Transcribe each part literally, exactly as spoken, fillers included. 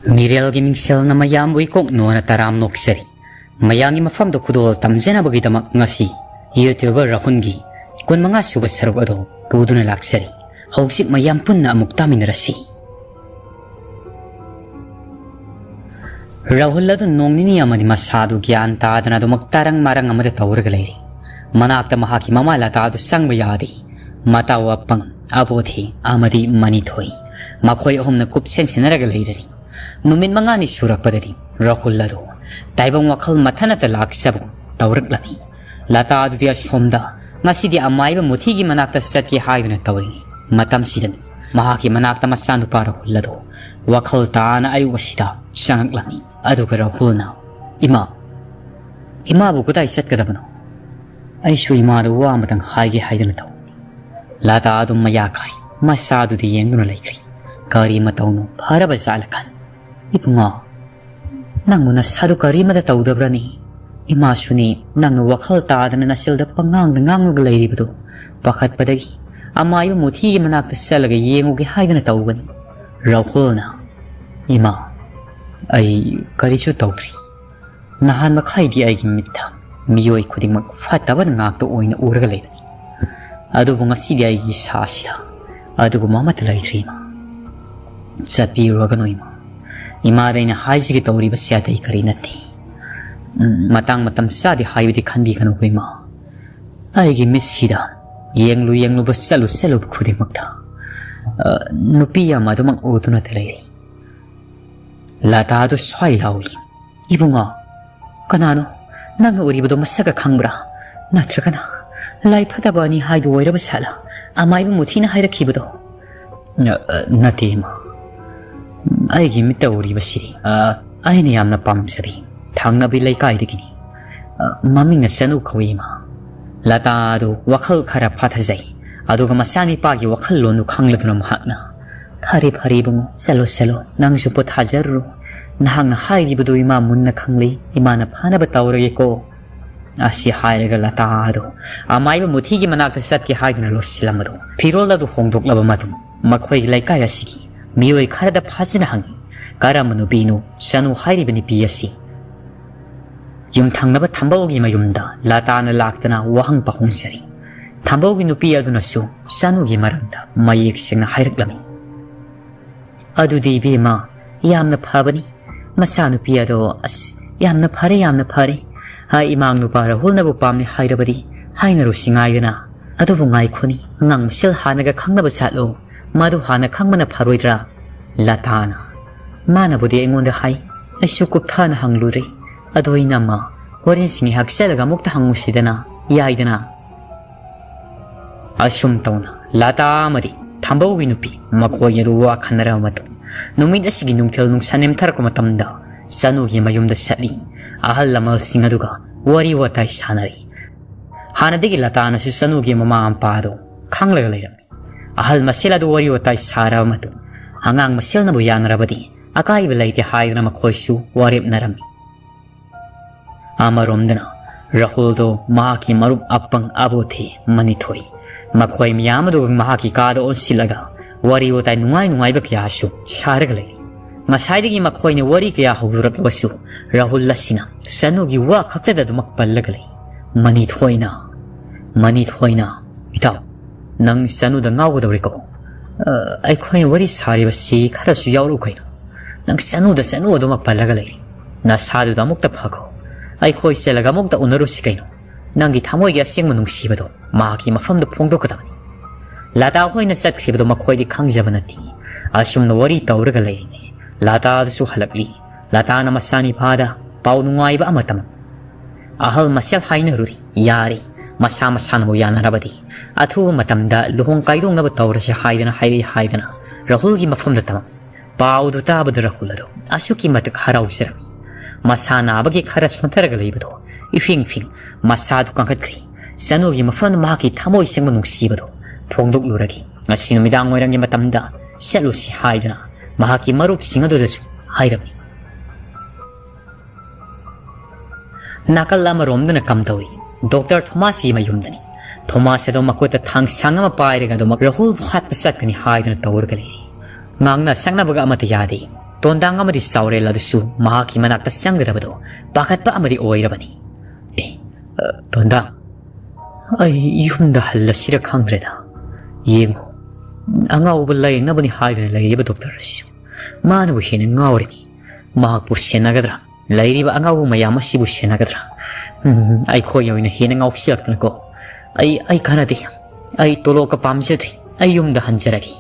ꯃꯤꯔꯦꯜꯒꯤ ꯃꯤꯡꯁꯦꯜꯅ ꯃꯌꯥꯝꯕꯨ ꯏꯀꯣꯛ ꯅꯣꯟꯅ ꯇꯔꯥꯝ ꯅꯣꯛꯆꯔꯤ꯫ ꯃꯌꯥꯝꯒꯤ ꯃꯐꯝꯗ ꯈꯨꯗꯣꯜ ꯇꯝꯖꯅꯕꯒꯤꯗꯃꯛ ꯉꯁꯤ YouTuber ꯔꯥꯍꯨꯜꯒꯤ ꯀꯨꯟꯃꯉꯥ ꯁꯨꯕ ꯁꯔꯨꯛ ꯑꯗꯨ ꯄꯨꯗꯨꯅ ꯂꯥꯛꯆꯔꯤ꯫ ꯍꯧꯖꯤꯛ ꯃꯌꯥꯝ ꯄꯨꯟꯅ ꯑꯃꯨꯛ ꯇꯥꯃꯤꯟꯅꯔꯁꯤ꯫ ꯔꯥꯍꯨꯜ ꯑꯗꯨ ꯅꯣꯡ ꯅꯤꯅꯤ ꯑꯃꯗꯤ ꯃꯁꯥꯗꯨ ꯒ꯭ꯌꯥꯟ ꯇꯥꯗꯅ ꯑꯗꯨꯃꯛ ꯇꯔꯪ ꯃꯔꯪ ꯑꯃꯗ ꯇꯧꯔꯒ ꯂꯩꯔꯤ꯫ ꯃꯅꯥꯛꯇ ꯃꯍꯥꯛꯀꯤ ꯃꯃꯥ ꯂꯇꯥ ꯑꯗꯨ ꯆꯪꯕ ꯌꯥꯗꯦ꯫ ꯃꯇꯥꯎ ꯑꯄꯪ, ꯑꯕꯣꯙꯤ ꯑꯃꯗꯤ ꯃꯅꯤꯊꯣꯏ, ꯃꯈꯣꯏ ꯑꯍꯨꯝꯅ ꯀꯨꯞꯁꯦꯟ ꯁꯦꯟꯅꯔꯒ ꯂꯩꯔꯔꯤ꯫ ꯅꯨꯃꯤꯠ ꯃꯉꯥꯅꯤ ꯁꯨꯔꯛꯄꯗꯗꯤ ꯔꯥꯍꯨꯜ ꯑꯗꯨ ꯇꯥꯏꯕꯪ ꯋꯥꯈꯜ ꯃꯊꯟꯇ ꯂꯥꯛꯆꯕꯒꯨꯝ ꯇꯧꯔꯛꯂꯝꯃꯤ꯫ ꯂꯇꯥ ꯑꯗꯨꯗꯤ ꯑꯁꯣꯝꯗ ꯉꯁꯤꯗꯤ ꯑꯃꯥꯏꯕ ꯃꯨꯊꯤꯒꯤ ꯃꯅꯥꯛꯇ ꯆꯠꯀꯦ ꯍꯥꯏꯗꯨꯅ ꯇꯧꯔꯤꯉꯩ ꯃꯇꯝꯁꯤꯗꯅꯤ ꯃꯍꯥꯛꯀꯤ ꯃꯅꯥꯛꯇ ꯃꯆꯥꯅꯨꯄꯥ ꯔꯥꯍꯨꯜ ꯑꯗꯨ ꯋꯥꯈꯜ ꯇꯥꯅ ꯑꯌꯨꯛ ꯑꯁꯤꯗ ꯆꯪꯉꯛꯂꯝꯃꯤ꯫ ꯑꯗꯨꯒ ꯔꯥꯍꯨꯜꯅ, "ꯏꯃꯥ, ꯏꯃꯥꯕꯨ ꯀꯗꯥꯏ ꯆꯠꯀꯗꯕꯅꯣ? ꯑꯩꯁꯨ ꯏꯃꯥꯗ ꯋꯥ ꯑꯃꯇꯪ ꯍꯥꯏꯒꯦ ꯍꯥꯏꯗꯨꯅ ꯇꯧꯕꯅꯤ꯫" ꯂꯇꯥ ꯑꯗꯨꯝ ꯃꯌꯥ ꯀꯥꯏ ꯃꯆꯥꯗꯨꯗꯤ ꯌꯦꯡꯗꯨꯅ ꯂꯩꯈ꯭ꯔꯤ꯫ ꯀꯔꯤ ꯃꯇꯧꯅꯣ, ꯐꯔꯕ ꯖꯥꯠꯂ ꯈꯟ꯫ "ꯏꯕꯨꯡꯉꯣ, ꯅꯪꯕꯨ ꯅꯁꯥꯗꯨ ꯀꯔꯤꯃꯇ ꯇꯧꯗꯕ꯭ꯔꯅꯤ? ꯏꯃꯥꯁꯨꯅꯤ, ꯅꯪꯅ ꯋꯥꯈꯜ ꯇꯥꯗꯅ ꯅꯆꯦꯜꯗ ꯄꯉꯥꯡꯗ ꯉꯥꯡꯂꯒ ꯂꯩꯔꯤꯕꯗꯨ ꯄꯥꯈꯠꯄꯗꯒꯤ ꯑꯃꯥꯏꯕ ꯃꯨꯊꯤꯒꯤ ꯃꯅꯥꯛꯇ ꯆꯠꯂꯒ ꯌꯦꯡꯉꯨꯒꯦ ꯍꯥꯏꯗꯨꯅ ꯇꯧꯕꯅꯤ꯫" ꯔꯥꯍꯨꯜꯅ, "ꯏꯃꯥ, ꯑꯩ ꯀꯔꯤꯁꯨ ꯇꯧꯗ꯭ꯔꯤ꯫ ꯅꯍꯥꯟ ꯃꯈꯥꯏꯗꯤ ꯑꯩꯒꯤ ꯃꯤꯠꯇ ꯃꯤꯑꯣꯏ ꯈꯨꯗꯤꯡꯃꯛ ꯐꯠꯇꯕ ꯉꯥꯛꯇ ꯑꯣꯏꯅ ꯎꯔꯒ ꯂꯩꯕꯅꯤ꯫ ꯑꯗꯨꯕꯨ ꯉꯁꯤꯗꯤ ꯑꯩꯒꯤ ꯏꯁꯥꯁꯤꯗ ꯑꯗꯨꯒꯨꯝꯕ ꯑꯃꯠꯇ ꯂꯩꯇ꯭ꯔꯤ, ꯏꯃꯥ꯫ ꯆꯠꯄꯤꯔꯨꯔꯒꯅꯨ, ꯏꯃꯥ꯫ ꯏꯃꯥꯗ ꯑꯩꯅ ꯍꯥꯏꯖꯒꯦ ꯇꯧꯔꯤꯕꯁꯤ ꯑꯇꯩ ꯀꯔꯤ ꯅꯠꯇꯦ꯫ ꯎꯝ, ꯃꯇꯥꯡ ꯃꯇꯝ ꯆꯥꯗꯦ ꯍꯥꯏꯕꯗꯤ ꯈꯟꯕꯤꯒꯅꯨꯀꯣ, ꯏꯃꯥ꯫ ꯑꯩꯒꯤ ꯃꯤꯠꯁꯤꯗ ꯌꯦꯡꯂꯨ ꯌꯦꯡꯂꯨꯕ, ꯆꯠꯂꯨ ꯆꯠꯂꯨꯕ ꯈꯨꯗꯤꯡꯃꯛꯇ, ꯑ, ꯅꯨꯄꯤ ꯑꯃ ꯑꯗꯨꯃꯛ ꯎꯗꯨꯅꯇ ꯂꯩꯔꯤ꯫" ꯂꯇꯥꯗꯨ ꯁ꯭ꯋꯥꯏ ꯂꯥꯎꯏ꯫ "ꯏꯕꯨꯡꯉꯣ, ꯀꯅꯥꯅꯣ? ꯅꯪꯅ ꯎꯔꯤꯕꯗꯣ ꯃꯁꯛꯀ ꯈꯪꯕ꯭ꯔꯥ? ꯅꯠꯇ꯭ꯔꯒꯅ ꯂꯥꯏ ꯐꯠꯇꯕ ꯑꯅꯤ ꯍꯥꯏꯗꯨ ꯑꯣꯏꯔꯕ ꯖꯥꯠꯂꯥ? ꯑꯃꯥꯏꯕ ꯃꯨꯊꯤꯅ ꯍꯥꯏꯔꯛꯈꯤꯕꯗꯣ?" "ꯑ, ꯑ, ꯅꯠꯇꯦ, ꯏꯃꯥ꯫ ꯑꯩꯒꯤ ꯃꯤꯠꯇ ꯎꯔꯤꯕꯁꯤꯗꯤ, ꯑ, ꯑꯩꯅ ꯌꯥꯝꯅ ꯄꯥꯝꯖꯕꯤ ꯊꯪꯅꯕꯤ ꯂꯩꯀꯥꯏꯗꯒꯤꯅꯤ꯫ ꯑ, ꯃꯃꯤꯡꯅ ꯆꯅꯨ ꯀꯧꯏ, ꯏꯃꯥ꯫" ꯂꯇꯥ ꯑꯗꯨ ꯋꯥꯈꯜ ꯈꯔ ꯐꯥꯊꯖꯩ꯫ ꯑꯗꯨꯒ ꯃꯆꯥꯅꯤꯄꯥꯒꯤ ꯋꯥꯈꯜꯂꯣꯟꯗꯨ ꯈꯪꯂꯗꯨꯅ ꯃꯍꯥꯛꯅ, "ꯐꯔꯦ, ꯐꯔꯦ, ꯏꯕꯨꯡꯉꯣ, ꯆꯠꯂꯣ, ꯆꯠꯂꯣ, ꯅꯪꯁꯨ ꯄꯣꯊꯥꯖꯔꯨꯔꯣ꯫ ꯅꯍꯥꯛꯅ ꯍꯥꯏꯔꯤꯕꯗꯨ ꯏꯃꯥ ꯃꯨꯟꯅ ꯈꯪꯂꯦ, ꯏꯃꯥꯅ ꯐꯅꯕ ꯇꯧꯔꯒꯦꯀꯣ꯫" ꯑꯁꯤ ꯍꯥꯏꯔꯒ ꯂꯇꯥ ꯑꯗꯨ ꯑꯃꯥꯏꯕ ꯃꯨꯊꯤꯒꯤ ꯃꯅꯥꯛꯇ ꯆꯠꯀꯦ ꯍꯥꯏꯗꯨꯅ ꯂꯣꯠꯁꯤꯜꯂꯝꯕꯗꯨ ꯐꯤꯔꯣꯜ ꯑꯗꯨ ꯍꯣꯡꯗꯣꯛꯂꯕ ꯃꯇꯨꯡ ꯃꯈꯣꯏꯒꯤ ꯂꯩꯀꯥꯏ ꯑꯁꯤꯒꯤ ꯃꯤꯑꯣꯏ ꯈꯔꯗ ꯐꯖꯅ ꯍꯪꯉꯤ꯫ ꯀꯔꯝꯕ ꯅꯨꯄꯤꯅꯣ ꯆꯅꯨ ꯍꯥꯏꯔꯤꯕ ꯅꯨꯄꯤ ꯑꯁꯤ? ꯌꯨꯝꯊꯪꯅꯕ ꯊꯝꯕꯧꯒꯤ ꯃꯌꯨꯝꯗ ꯂꯇꯥꯅ ꯂꯥꯛꯇꯅ ꯋꯥꯍꯪ ꯄꯥꯎꯍꯪꯖꯔꯤ꯫ ꯊꯝꯕꯧꯒꯤ ꯅꯨꯄꯤ ꯑꯗꯨꯅꯁꯨ ꯆꯅꯨꯒꯤ ꯃꯔꯝꯗ ꯃꯌꯦꯛ ꯁꯦꯡꯅ ꯍꯥꯏꯔꯛꯂꯝꯃꯤ꯫ "ꯑꯗꯨꯗꯤ ꯏꯕꯦꯝꯃ, ꯌꯥꯝꯅ ꯐꯕꯅꯤ꯫ ꯃꯆꯥꯅꯨꯄꯤ ꯑꯗꯣ, ꯑꯁ, ꯌꯥꯝꯅ ꯐꯔꯦ, ꯌꯥꯝꯅ ꯐꯔꯦ꯫ ꯍꯥ, ꯏꯃꯥꯡ ꯅꯨꯄꯥ ꯔꯥꯍꯨꯜꯅꯕꯨ ꯄꯥꯝꯃꯦ ꯍꯥꯏꯔꯕꯗꯤ ꯍꯥꯏꯅꯔꯨꯁꯤ ꯉꯥꯏꯗꯅ꯫ ꯑꯗꯨꯕꯨ ꯉꯥꯏꯈꯣꯅꯤ, ꯑꯉꯥꯡ ꯃꯁꯦꯜ ꯍꯥꯟꯅꯒ ꯈꯪꯅꯕ ꯆꯠꯂꯣ꯫ ꯃꯗꯨ ꯍꯥꯟꯅ ꯈꯪꯕꯅ ꯐꯔꯣꯏꯗ꯭ꯔꯥ?" ꯂꯇꯥꯅ, "ꯃꯥꯅꯕꯨꯗꯤ ꯑꯩꯉꯣꯟꯗ ꯍꯥꯏ, ꯑꯩꯁꯨ ꯀꯨꯞꯊꯅ ꯍꯪꯂꯨꯔꯦ꯫ ꯑꯗꯣ ꯏꯅꯝꯃ, ꯍꯣꯔꯦꯟꯁꯤ ꯉꯥꯏꯍꯥꯛ ꯆꯠꯂꯒ ꯑꯃꯨꯛꯇ ꯍꯪꯉꯨꯁꯤꯗꯅ, ꯌꯥꯏꯗꯅ?" ꯑꯁꯨꯝ ꯇꯧꯅ ꯂꯇꯥ ꯑꯃꯗꯤ ꯊꯝꯕꯧꯒꯤ ꯅꯨꯄꯤ ꯃꯈꯣꯏ ꯑꯗꯨ ꯋꯥ ꯈꯟꯅꯔꯕ ꯃꯇꯨꯡ, ꯅꯨꯃꯤꯠ ꯑꯁꯤꯒꯤ ꯅꯨꯡꯊꯤꯜ ꯅꯨꯡꯁꯥ ꯅꯦꯝꯊꯔꯛꯄ ꯃꯇꯝꯗ ꯆꯅꯨꯒꯤ ꯃꯌꯨꯝꯗ ꯆꯠꯂꯤ꯫ ꯑꯍꯜ ꯂꯃꯟꯁꯤꯡ ꯑꯗꯨꯒ ꯋꯥꯔꯤ ꯋꯥꯇꯥꯏ ꯁꯥꯟꯅꯔꯤ꯫ ꯍꯥꯟꯅꯗꯒꯤ ꯂꯇꯥꯅꯁꯨ ꯆꯅꯨꯒꯤ ꯃꯃꯥ ꯃꯄꯥ ꯑꯗꯨ ꯈꯪꯂꯒ ꯂꯩꯔꯝꯃꯤ꯫ ꯑꯍꯜ ꯃꯁꯦꯜ ꯑꯗꯨ ꯋꯥꯔꯤ ꯋꯥꯇꯥꯏ ꯁꯥꯔꯕ ꯃꯇꯨꯡ, ꯑꯉꯥꯡ ꯃꯁꯦꯜꯅꯕꯨ ꯌꯥꯅꯔꯕꯗꯤ ꯑꯀꯥꯏꯕ ꯂꯩꯇꯦ ꯍꯥꯏꯗꯨꯅ ꯃꯈꯣꯏꯁꯨ ꯋꯥꯔꯦꯞꯅꯔꯝꯃꯤ꯫ ꯑꯃꯔꯣꯝꯗꯅ ꯔꯥꯍꯨꯜꯗꯣ ꯃꯍꯥꯛꯀꯤ ꯃꯔꯨꯞ ꯑꯄꯪ ꯑꯕꯣꯊꯤ ꯃꯅꯤꯊꯣꯏ, ꯃꯈꯣꯏ ꯃꯌꯥꯝ ꯑꯗꯨꯒ ꯃꯍꯥꯛꯀꯤ ꯀꯥꯗ ꯑꯣꯟꯁꯤꯜꯂꯒ ꯋꯥꯔꯤ ꯋꯥꯇꯥꯏ ꯅꯨꯡꯉꯥꯏ ꯅꯨꯡꯉꯥꯏꯕ ꯀꯌꯥꯁꯨ ꯁꯥꯔꯒ ꯂꯩꯔꯤ꯫ ꯉꯁꯥꯏꯗꯒꯤ ꯃꯈꯣꯏꯅ ꯋꯥꯔꯤ ꯀꯌꯥ ꯍꯧꯗꯣꯔꯛꯂꯕꯁꯨ ꯔꯥꯍꯨꯜ ꯑꯁꯤꯅ ꯆꯅꯨꯒꯤ ꯋꯥ ꯈꯛꯇꯗ ꯑꯗꯨꯃꯛ ꯄꯜꯂꯒ ꯂꯩ꯫ ꯃꯅꯤꯊꯣꯏꯅ, ꯃꯅꯤꯊꯣꯏꯅ, "ꯏꯇꯥꯎ, ꯅꯪ ꯆꯅꯨꯗ ꯉꯥꯎꯒꯗꯧꯔꯦꯀꯣ? ꯑ, ꯑꯩꯈꯣꯏꯅ ꯋꯥꯔꯤ ꯁꯥꯔꯤꯕꯁꯤ ꯈꯔꯁꯨ ꯌꯥꯎꯔꯛꯎ ꯀꯩꯅꯣ꯫ ꯅꯪ ꯆꯅꯨꯗ ꯆꯅꯨ ꯑꯗꯨꯃꯛ ꯄꯜꯂꯒ ꯂꯩꯔꯤ꯫ ꯅꯁꯥꯗꯨꯗ ꯑꯃꯨꯛꯇ ꯐꯈꯣ꯫ ꯑꯩꯈꯣꯏ ꯆꯠꯂꯒ ꯑꯃꯨꯛꯇ ꯎꯅꯔꯨꯁꯤ ꯀꯩꯅꯣ꯫ ꯅꯪꯒꯤ ꯊꯃꯣꯏꯒꯤ ꯑꯁꯦꯡꯕ ꯅꯨꯡꯁꯤꯕꯗꯣ ꯃꯍꯥꯛꯀꯤ ꯃꯐꯝꯗ ꯐꯣꯡꯗꯣꯛꯀꯗꯕꯅꯤ꯫" ꯂꯇꯥ ꯍꯣꯏꯅ ꯆꯠꯈ꯭ꯔꯤꯕꯗꯣ ꯃꯈꯣꯏꯗꯤ ꯈꯪꯖꯕ ꯅꯠꯇꯦ꯫ ꯑꯁꯨꯝꯅ ꯋꯥꯔꯤ ꯇꯧꯔꯒ ꯂꯩꯔꯤꯉꯩ ꯂꯇꯥꯗꯨꯁꯨ ꯍꯜꯂꯛꯂꯤ꯫ ꯂꯇꯥꯅ ꯃꯆꯥꯅꯤꯄꯥꯗ ꯄꯥꯎ ꯅꯨꯡꯉꯥꯏꯕ ꯑꯃ ꯇꯝꯃꯤ꯫ ꯑꯍꯜ ꯃꯁꯦꯜ ꯍꯥꯏꯅꯔꯨꯔꯤ꯫ ꯌꯥꯔꯦ, ꯃꯁꯥ ꯃꯁꯥꯅꯕꯨ ꯌꯥꯅꯔꯕꯗꯤ ꯑꯊꯨꯕ ꯃꯇꯝꯗ ꯂꯨꯍꯣꯡ ꯀꯥꯏꯗꯣꯛꯅꯕ ꯇꯧꯔꯁꯤ ꯍꯥꯏꯗꯅ ꯍꯥꯏꯔꯛꯏ ꯍꯥꯏꯗꯅ ꯔꯥꯍꯨꯜꯒꯤ ꯃꯐꯝꯗ ꯇꯝꯃꯛꯏ꯫ ꯄꯥꯎꯗꯨ ꯇꯥꯕꯗ ꯔꯥꯍꯨꯜ ꯑꯗꯨ ꯑꯁꯨꯛꯀꯤ ꯃꯇꯤꯛ ꯍꯔꯥꯎꯖꯔꯝꯃꯤ꯫ ꯃꯁꯥ ꯅꯥꯕꯒꯤ ꯈꯔ ꯁꯣꯟꯊꯔꯒ ꯂꯩꯕꯗꯣ ꯏꯐꯤꯡ ꯐꯤꯡ ꯃꯁꯥꯗꯨ ꯀꯟꯈꯠꯈ꯭ꯔꯤ꯫ ꯆꯅꯨꯒꯤ ꯃꯐꯝꯗ ꯃꯍꯥꯛꯀꯤ ꯊꯃꯣꯏ ꯁꯦꯡꯕ ꯅꯨꯡꯁꯤꯕꯗꯣ ꯐꯣꯡꯗꯣꯛꯂꯨꯔꯒꯦ꯫ ꯉꯁꯤ ꯅꯨꯃꯤꯗꯥꯡ ꯋꯥꯏꯔꯝꯒꯤ ꯃꯇꯝꯗ ꯆꯠꯂꯨꯁꯤ ꯍꯥꯏꯗꯅ ꯃꯍꯥꯛꯀꯤ ꯃꯔꯨꯞꯁꯤꯡ ꯑꯗꯨꯗꯁꯨ ꯍꯥꯏꯔꯝꯃꯤ꯫ ꯅꯥꯀꯜ ꯑꯃꯔꯣꯝꯗꯅ ꯀꯝꯗꯧꯔꯤ? ꯗꯣꯛꯇꯔ ꯊꯣꯃꯥꯁꯀꯤ ꯃꯌꯨꯝꯗꯅꯤ꯫ ꯊꯣꯃꯥꯁ ꯑꯗꯣ ꯃꯈꯨꯠꯇ ꯊꯥꯡꯁꯥꯡ ꯑꯃ ꯄꯥꯏꯔꯒ ꯑꯗꯨꯃꯛ ꯔꯥꯍꯨꯜꯕꯨ ꯍꯥꯠꯄ ꯆꯠꯀꯅꯤ ꯍꯥꯏꯗꯨꯅ ꯇꯧꯔꯒ ꯂꯩꯔꯤ꯫ ꯉꯥꯡꯅ ꯁꯛꯅꯕꯒ ꯑꯃꯠꯇ ꯌꯥꯗꯦ꯫ ꯇꯣꯟꯗꯥꯡ ꯑꯃꯗꯤ ꯆꯥꯎꯔꯦꯜ ꯑꯗꯨꯁꯨ ꯃꯍꯥꯛꯀꯤ ꯃꯅꯥꯛꯇ ꯆꯪꯒꯗꯕꯗꯣ ꯄꯥꯈꯠꯄ ꯑꯃꯗꯤ ꯑꯣꯏꯔꯕꯅꯤ꯫ "ꯑꯦ, ꯑ, ꯇꯣꯟꯗꯥꯡ, ꯑꯩ ꯌꯨꯝꯗ ꯍꯜꯂꯁꯤꯔ ꯈꯪꯗ꯭ꯔꯦꯗ꯫ ꯌꯦꯡꯉꯨ, ꯑꯉꯥꯎꯕ ꯂꯥꯌꯦꯡꯅꯕꯅꯤ ꯍꯥꯏꯗꯨꯅ ꯂꯩꯔꯤꯕ ꯗꯣꯛꯇꯔ ꯑꯁꯤꯁꯨ ꯃꯥꯅꯕꯨ ꯍꯦꯟꯅ ꯉꯥꯎꯔꯤꯅꯤ꯫ ꯃꯍꯥꯛꯄꯨ ꯁꯦꯟꯅꯒꯗ꯭ꯔꯥ? ꯂꯩꯔꯤꯕ ꯑꯉꯥꯎꯕ ꯃꯌꯥꯝ ꯑꯁꯤꯕꯨ ꯁꯦꯟꯅꯒꯗ꯭ꯔꯥ? ꯎꯝ, ꯑꯩꯈꯣꯏꯒꯤ ꯑꯣꯏꯅ ꯍꯦꯟꯅ ꯉꯥꯎꯁꯤꯜꯂꯛꯇꯅꯀꯣ꯫ ꯑꯩ, ꯑꯩ ꯀꯥꯟꯅꯗꯦ꯫ ꯑꯩ ꯇꯣꯂꯣꯞꯀ ꯄꯥꯝꯖꯗ꯭ꯔꯦ꯫ ꯑꯩ ꯌꯨꯝꯗ ꯍꯟꯖꯔꯒꯦ꯫"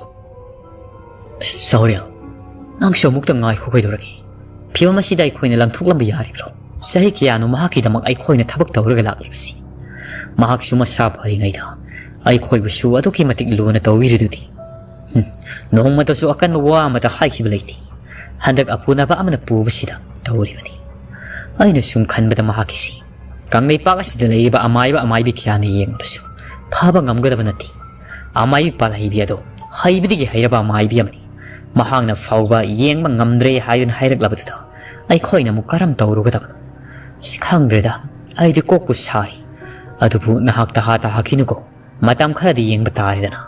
"ꯆꯥꯎꯔꯦꯜ, ꯅꯪꯁꯨ ꯑꯃꯨꯛꯇ ꯉꯥꯏꯈꯣ ꯀꯩꯗꯧꯔꯒꯦ? ꯐꯤꯕꯝ ꯑꯁꯤꯗ ꯑꯩꯈꯣꯏꯅ ꯂꯪꯊꯣꯛꯂꯝꯕ ꯌꯥꯔꯤꯕ꯭ꯔꯣ? ꯆꯍꯤ ꯀꯌꯥꯅꯣ ꯃꯍꯥꯛꯀꯤꯗꯃꯛ ꯑꯩꯈꯣꯏꯅ ꯊꯕꯛ ꯇꯧꯔꯒ ꯂꯥꯛꯂꯤꯕꯁꯤ? ꯃꯍꯥꯛꯁꯨ ꯃꯁꯥ ꯐꯔꯤꯉꯩꯗ ꯑꯩꯈꯣꯏꯕꯨꯁꯨ ꯑꯗꯨꯛꯀꯤ ꯃꯇꯤꯛ ꯂꯨꯅ ꯇꯧꯕꯤꯔꯤꯗꯨꯗꯤ꯫ ꯍꯨꯝ, ꯅꯣꯡꯃꯇꯁꯨ ꯑꯀꯟꯕ ꯋꯥ ꯑꯃꯇ ꯍꯥꯏꯈꯤꯕ ꯂꯩꯇꯦ꯫ ꯍꯟꯗꯛ ꯑꯄꯨꯅꯕ ꯑꯃꯅ ꯄꯨꯕꯁꯤꯗ ꯇꯧꯔꯤꯕꯅꯤ꯫" ꯑꯩꯅ ꯁꯨꯝ ꯈꯟꯕꯗ ꯃꯍꯥꯛꯀꯤꯁꯤ ꯀꯪꯂꯩꯄꯥꯛ ꯑꯁꯤꯗ ꯂꯩꯔꯤꯕ ꯑꯃꯥꯏꯕ ꯑꯃꯥꯏꯕꯤ ꯀꯌꯥꯅ ꯌꯦꯡꯕꯁꯨ ꯐꯕ ꯉꯝꯒꯗꯕ ꯅꯠꯇꯦ꯫ ꯑꯃꯥꯏꯕꯤ ꯄꯥꯜꯍꯩꯕꯤ ꯑꯗꯣ ꯍꯩꯕꯗꯒꯤ ꯍꯩꯔꯕ ꯑꯃꯥꯏꯕꯤ ꯑꯃꯅꯤ꯫ ꯃꯍꯥꯛꯅ ꯐꯥꯎꯕ ꯌꯦꯡꯕ ꯉꯝꯗ꯭ꯔꯦ ꯍꯥꯏꯗꯨꯅ ꯍꯥꯏꯔꯛꯂꯕꯗꯨꯗ ꯑꯩꯈꯣꯏꯅ ꯑꯃꯨꯛ ꯀꯔꯝ ꯇꯧꯔꯨꯒꯗꯕꯅꯣ? ꯑꯁ, ꯈꯪꯗ꯭ꯔꯦꯗ, ꯑꯩꯗꯤ ꯀꯣꯛꯄꯨ ꯁꯥꯔꯤ꯫ ꯑꯗꯨꯕꯨ ꯅꯍꯥꯛ ꯇꯍꯥ ꯇꯍꯥꯈꯤꯅꯨꯀꯣ, ꯃꯇꯝ ꯈꯔꯗꯤ ꯌꯦꯡꯕ ꯇꯥꯔꯦꯗꯅ꯫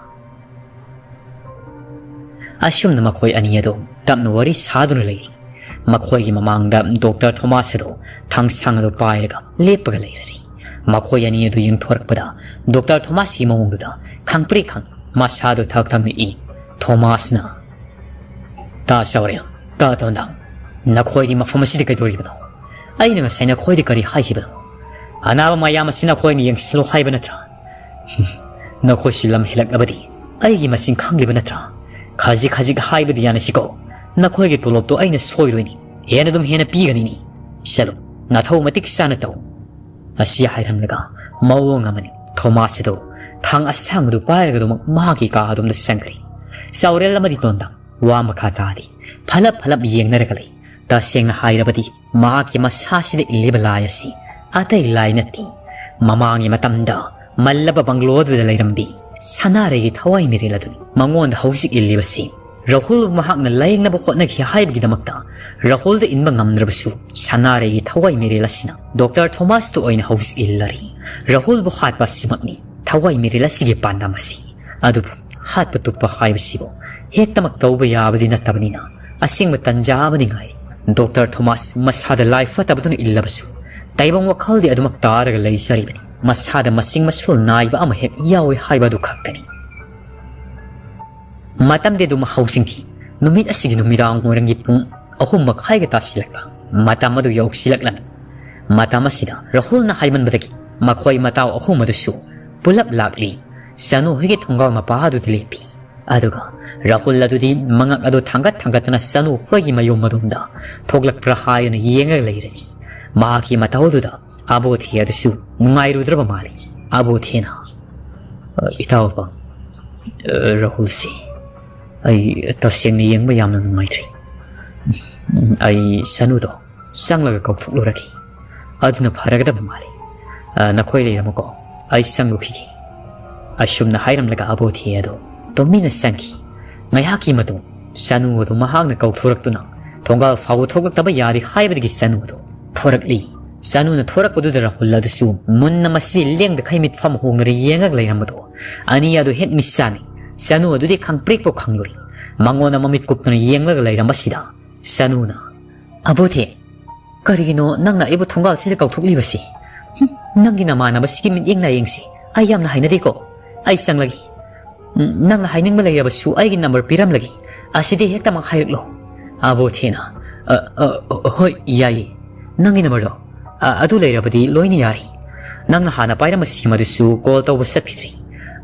ꯑꯁꯨꯝꯅ ꯃꯈꯣꯏ ꯑꯅꯤ ꯑꯗꯨ ꯇꯞꯅ ꯋꯥꯔꯤ ꯁꯥꯗꯨꯅ ꯂꯩꯔꯤ꯫ ꯃꯈꯣꯏꯒꯤ ꯃꯃꯥꯡꯗ ꯗꯣꯛꯇꯔ ꯊꯣꯃꯥꯁ ꯑꯗꯨ ꯊꯥꯡꯁꯥꯡ ꯑꯗꯨ ꯄꯥꯏꯔꯒ ꯂꯦꯞꯄꯒ ꯂꯩꯔꯔꯤ꯫ ꯃꯈꯣꯏ ꯑꯅꯤ ꯑꯗꯨ ꯌꯦꯡꯊꯣꯔꯛꯄꯗ ꯗꯣꯛꯇꯔ ꯊꯣꯃꯥꯁꯀꯤ ꯃꯑꯣꯡꯗꯨꯗ ꯈꯪꯄ꯭ꯔꯦꯛ ꯈꯪ ꯃꯁꯥꯗꯨ ꯊꯛ ꯊꯛ ꯅꯤꯛꯏ꯫ ꯊꯣꯃꯥꯁꯅ, "ꯇꯥ ꯆꯥꯎꯔꯦꯜ, ꯇꯥ ꯇꯣꯟꯗꯥꯡ, ꯅꯈꯣꯏꯗꯤ ꯃꯐꯝ ꯑꯁꯤꯗ ꯀꯩꯗꯧꯔꯤꯕꯅꯣ? ꯑꯩꯅ ꯉꯁꯥꯏ ꯅꯈꯣꯏꯗ ꯀꯔꯤ ꯍꯥꯏꯈꯤꯕꯅꯣ? ꯑꯅꯥꯕ ꯃꯌꯥꯝ ꯑꯁꯤ ꯅꯈꯣꯏꯅ ꯌꯦꯡꯁꯤꯜꯂꯨ ꯍꯥꯏꯕ ꯅꯠꯇ꯭ꯔꯥ? ꯅꯈꯣꯏꯁꯨ ꯂꯝ ꯍꯦꯜꯂꯛꯂꯕꯗꯤ ꯑꯩꯒꯤ ꯃꯁꯤꯡ ꯈꯪꯂꯤꯕ ꯅꯠꯇ꯭ꯔꯥ? ꯈꯖꯤꯛ ꯈꯖꯤꯛ ꯍꯥꯏꯕꯗꯤ ꯌꯥꯅꯁꯤꯀꯣ꯫ ꯅꯈꯣꯏꯒꯤ ꯇꯣꯂꯣꯞꯇꯣ ꯑꯩꯅ ꯁꯣꯏꯔꯣꯏꯅꯤ꯫ ꯍꯦꯟꯅ ꯑꯗꯨꯝ ꯍꯦꯟꯅ ꯄꯤꯒꯅꯤꯅꯤ꯫ ꯆꯠꯂꯨ, ꯅꯊꯧ ꯃꯇꯤꯛ ꯆꯥꯅ ꯇꯧ꯫" ꯑꯁꯤ ꯍꯥꯏꯔꯝꯂꯒ ꯃꯑꯣꯡ ꯑꯃꯅꯤ ꯊꯣꯃꯥꯁ ꯑꯗꯨ ꯊꯥꯡ ꯑꯁꯥꯡꯕꯗꯨ ꯄꯥꯏꯔꯒ ꯑꯗꯨꯃꯛ ꯃꯍꯥꯛꯀꯤ ꯀꯥ ꯑꯗꯣꯝꯗ ꯆꯪꯈ꯭ꯔꯦ꯫ ꯆꯥꯎꯔꯦꯜ ꯑꯃꯗꯤ ꯇꯣꯟꯗꯥꯡ ꯋꯥ ꯃꯈꯥ ꯇꯥꯗꯦ꯫ ꯐꯂꯞ ꯐꯂꯞ ꯌꯦꯡꯅꯔꯒ ꯂꯩ꯫ ꯇꯁꯦꯡꯅ ꯍꯥꯏꯔꯕꯗꯤ ꯃꯍꯥꯛꯀꯤ ꯃꯁꯥꯁꯤꯗ ꯏꯜꯂꯤꯕ ꯂꯥꯏ ꯑꯁꯤ ꯑꯇꯩ ꯂꯥꯏ ꯅꯠꯇꯦ꯫ ꯃꯃꯥꯡꯒꯤ ꯃꯇꯝꯗ ꯃꯜꯂꯕ ꯕꯪꯒ꯭ꯂꯣ ꯑꯗꯨꯗ ꯂꯩꯔꯝꯕꯤ ꯁꯅꯥꯔꯩꯒꯤ ꯊꯋꯥꯏ ꯃꯤꯔꯦꯜ ꯑꯗꯨꯅꯤ꯫ ꯃꯉꯣꯟꯗ ꯍꯧꯖꯤꯛ ꯏꯜꯂꯤꯕꯁꯤ ꯔꯥꯍꯨꯜꯕꯨ ꯃꯍꯥꯛꯅ ꯂꯥꯌꯦꯡꯅꯕ ꯍꯣꯠꯅꯈꯤ ꯍꯥꯏꯕꯒꯤꯗꯃꯛꯇ ꯔꯥꯍꯨꯜꯗ ꯏꯟꯕ ꯉꯝꯗ꯭ꯔꯕꯁꯨ ꯁꯅꯥꯔꯩꯒꯤ ꯊꯋꯥꯏ ꯃꯤꯔꯦꯜ ꯑꯁꯤꯅ ꯗꯣꯛꯇꯔ ꯊꯣꯃꯥꯁꯇ ꯑꯣꯏꯅ ꯍꯧꯖꯤꯛ ꯏꯜꯂꯔꯤ꯫ ꯔꯥꯍꯨꯜꯕꯨ ꯍꯥꯠꯄ ꯑꯁꯤꯃꯛꯅꯤ ꯊꯋꯥꯏ ꯃꯤꯔꯦꯜ ꯑꯁꯤꯒꯤ ꯄꯥꯟꯗꯝ ꯑꯁꯤ꯫ ꯑꯗꯨꯕꯨ ꯍꯥꯠꯄ ꯇꯨꯞꯄ ꯍꯥꯏꯕꯁꯤꯕꯨ ꯍꯦꯛꯇꯃꯛ ꯇꯧꯕ ꯌꯥꯕꯗꯤ ꯅꯠꯇꯕꯅꯤꯅ ꯑꯁꯦꯡꯕ ꯇꯟꯖꯥ ꯑꯃꯅꯤ ꯉꯥꯏꯔꯤ꯫ ꯗꯣꯛꯇꯔ ꯊꯣꯃꯥꯁ ꯃꯁꯥꯗ ꯂꯥꯏ ꯐꯠꯇꯕꯗꯨꯅ ꯏꯜꯂꯕꯁꯨ, ꯇꯥꯏꯕꯪ ꯋꯥꯈꯜꯗꯤ ꯑꯗꯨꯃꯛ ꯇꯥꯔꯒ ꯂꯩꯖꯔꯤꯕꯅꯤ꯫ ꯃꯁꯥꯗ ꯃꯁꯤꯡ ꯃꯁꯨꯜ ꯅꯥꯏꯕ ꯑꯃ ꯍꯦꯛ ꯌꯥꯎꯏ ꯍꯥꯏꯕ ꯑꯗꯨ ꯈꯛꯇꯅꯤ꯫ ꯃꯇꯝꯗꯤ ꯑꯗꯨꯝ ꯍꯧꯖꯤꯟꯈꯤ꯫ ꯅꯨꯃꯤꯠ ꯑꯁꯤꯒꯤ ꯅꯨꯃꯤꯗꯥꯡ ꯋꯥꯏꯔꯝꯒꯤ ꯄꯨꯡ ꯑꯍꯨꯝ ꯃꯈꯥꯏꯒ ꯇꯥꯁꯤꯜꯂꯛꯄ ꯃꯇꯝ ꯑꯗꯨ ꯌꯧꯁꯤꯜꯂꯛꯂꯝꯃꯤ꯫ ꯃꯇꯝ ꯑꯁꯤꯗ ꯔꯥꯍꯨꯜꯅ ꯍꯥꯏꯃꯟꯕꯗꯒꯤ ꯃꯈꯣꯏ ꯃꯇꯥꯎ ꯑꯍꯨꯝ ꯑꯗꯨꯁꯨ ꯄꯨꯂꯞ ꯂꯥꯛꯂꯤ꯫ ꯁꯅꯨ ꯍꯣꯏꯒꯤ ꯊꯣꯡꯒꯥꯜ ꯃꯄꯥ ꯑꯗꯨꯗ ꯂꯦꯞꯄꯤ꯫ ꯑꯗꯨꯒ ꯔꯥꯍꯨꯜ ꯑꯗꯨꯗꯤ ꯃꯉꯛ ꯑꯗꯨ ꯊꯥꯡꯒꯠ ꯊꯥꯡꯒꯠꯇꯅ ꯁꯅꯨ ꯍꯣꯏꯒꯤ ꯃꯌꯨꯝ ꯑꯗꯣꯝꯗ ꯊꯣꯛꯂꯛꯄ꯭ꯔꯥ ꯍꯥꯏꯗꯨꯅ ꯌꯦꯡꯉꯒ ꯂꯩꯔꯅꯤ꯫ ꯃꯍꯥꯛꯀꯤ ꯃꯇꯧꯗꯨꯗ ꯑꯕꯣꯊꯦ ꯑꯗꯨꯁꯨ ꯅꯨꯡꯉꯥꯏꯔꯨꯗ꯭ꯔꯕ ꯃꯥꯜꯂꯤ꯫ ꯑꯕꯣꯊꯦꯅ, "ꯑ, ꯏꯇꯥꯎꯕ, ꯑ, ꯔꯥꯍꯨꯜꯁꯤ ꯑꯩ ꯇꯁꯦꯡꯅ ꯌꯦꯡꯕ ꯌꯥꯝꯅ ꯅꯨꯡꯉꯥꯏꯇ꯭ꯔꯤ꯫ ꯑꯩ ꯁꯅꯨꯗꯣ ꯆꯪꯂꯒ ꯀꯧꯊꯣꯛꯂꯨꯔꯒꯦ꯫ ꯑꯗꯨꯅ ꯐꯔꯒꯗꯕ ꯃꯥꯜꯂꯤ꯫ ꯑ, ꯅꯈꯣꯏ ꯂꯩꯔꯝꯃꯨꯀꯣ, ꯑꯩ ꯆꯪꯂꯨꯈꯤꯒꯦ"꯫ ꯑꯁꯨꯝꯅ ꯍꯥꯏꯔꯝꯂꯒ ꯑꯕꯣꯊꯦ ꯑꯗꯨ ꯇꯨꯃꯤꯟꯅ ꯆꯪꯈꯤ꯫ ꯉꯥꯏꯍꯥꯛꯀꯤ ꯃꯇꯨꯡ ꯁꯅꯨ ꯑꯗꯨ ꯃꯍꯥꯛꯅ ꯀꯧꯊꯣꯔꯛꯇꯨꯅ ꯊꯣꯡꯒꯥꯜ ꯐꯥꯎꯕ ꯊꯣꯛꯂꯛꯇꯕ ꯌꯥꯗꯦ ꯍꯥꯏꯕꯗꯒꯤ ꯁꯅꯨ ꯑꯗꯨ ꯊꯣꯔꯛꯂꯤ꯫ ꯁꯅꯨꯅ ꯊꯣꯔꯛꯄꯗꯨꯗ ꯔꯥꯍꯨꯜ ꯑꯗꯨꯁꯨ ꯃꯨꯟꯅ ꯃꯁꯤ ꯂꯦꯡꯗꯈꯩ ꯃꯤꯠꯐꯝ ꯍꯣꯡꯗꯨꯅ ꯌꯦꯡꯉꯒ ꯂꯩꯔꯝꯕꯗꯣ ꯑꯅꯤ ꯑꯗꯨ ꯍꯦꯛ ꯃꯤꯠ ꯆꯥꯟꯅꯩ꯫ ꯁꯅꯨ ꯑꯗꯨꯗꯤ ꯈꯪꯄ꯭ꯔꯦꯛꯄꯨ ꯈꯪꯂꯨꯔꯦ꯫ ꯃꯉꯣꯟꯗ ꯃꯃꯤꯠ ꯀꯨꯞꯇꯨꯅ ꯌꯦꯡꯂꯒ ꯂꯩꯔꯝꯕꯁꯤꯗ ꯁꯅꯨꯅ, "ꯑꯕꯣꯊꯦ, ꯀꯔꯤꯒꯤꯅꯣ ꯅꯪꯅ ꯑꯩꯕꯨ ꯊꯣꯡꯒꯥꯜꯁꯤꯗ ꯀꯧꯊꯣꯛꯂꯤꯕꯁꯤ? ꯍꯨꯝ, ꯅꯪꯒꯤ ꯅꯃꯥꯟꯅꯕꯁꯤꯒꯤ ꯃꯤꯠꯌꯦꯡ ꯅꯥꯌꯦꯡꯁꯤ ꯑꯩ ꯌꯥꯝꯅ ꯍꯩꯅꯗꯦꯀꯣ꯫ ꯑꯩ ꯆꯪꯂꯒꯦ꯫ ꯎꯝ, ꯅꯪꯅ ꯍꯥꯏꯅꯤꯡꯕ ꯂꯩꯔꯕꯁꯨ ꯑꯩꯒꯤ ꯅꯝꯕꯔ ꯄꯤꯔꯝꯂꯒꯦ꯫ ꯑꯁꯤꯗꯤ ꯍꯦꯛꯇꯃꯛ ꯍꯥꯏꯔꯛꯂꯣ"꯫ ꯑꯕꯣꯊꯦꯅ, "ꯑ, ꯑ, ꯍꯣꯏ, ꯌꯥꯏꯌꯦ꯫ ꯅꯪꯒꯤ ꯅꯝꯕꯔꯗꯣ? ꯑ, ꯑꯗꯨ ꯂꯩꯔꯕꯗꯤ ꯂꯣꯏꯅ ꯌꯥꯔꯤ꯫ ꯅꯪꯅ ꯍꯥꯟꯅ ꯄꯥꯏꯔꯝꯕ ꯁꯤꯝ ꯑꯗꯨꯁꯨ ꯀꯣꯜ ꯇꯧꯕ ꯆꯠꯈꯤꯗ꯭ꯔꯤ꯫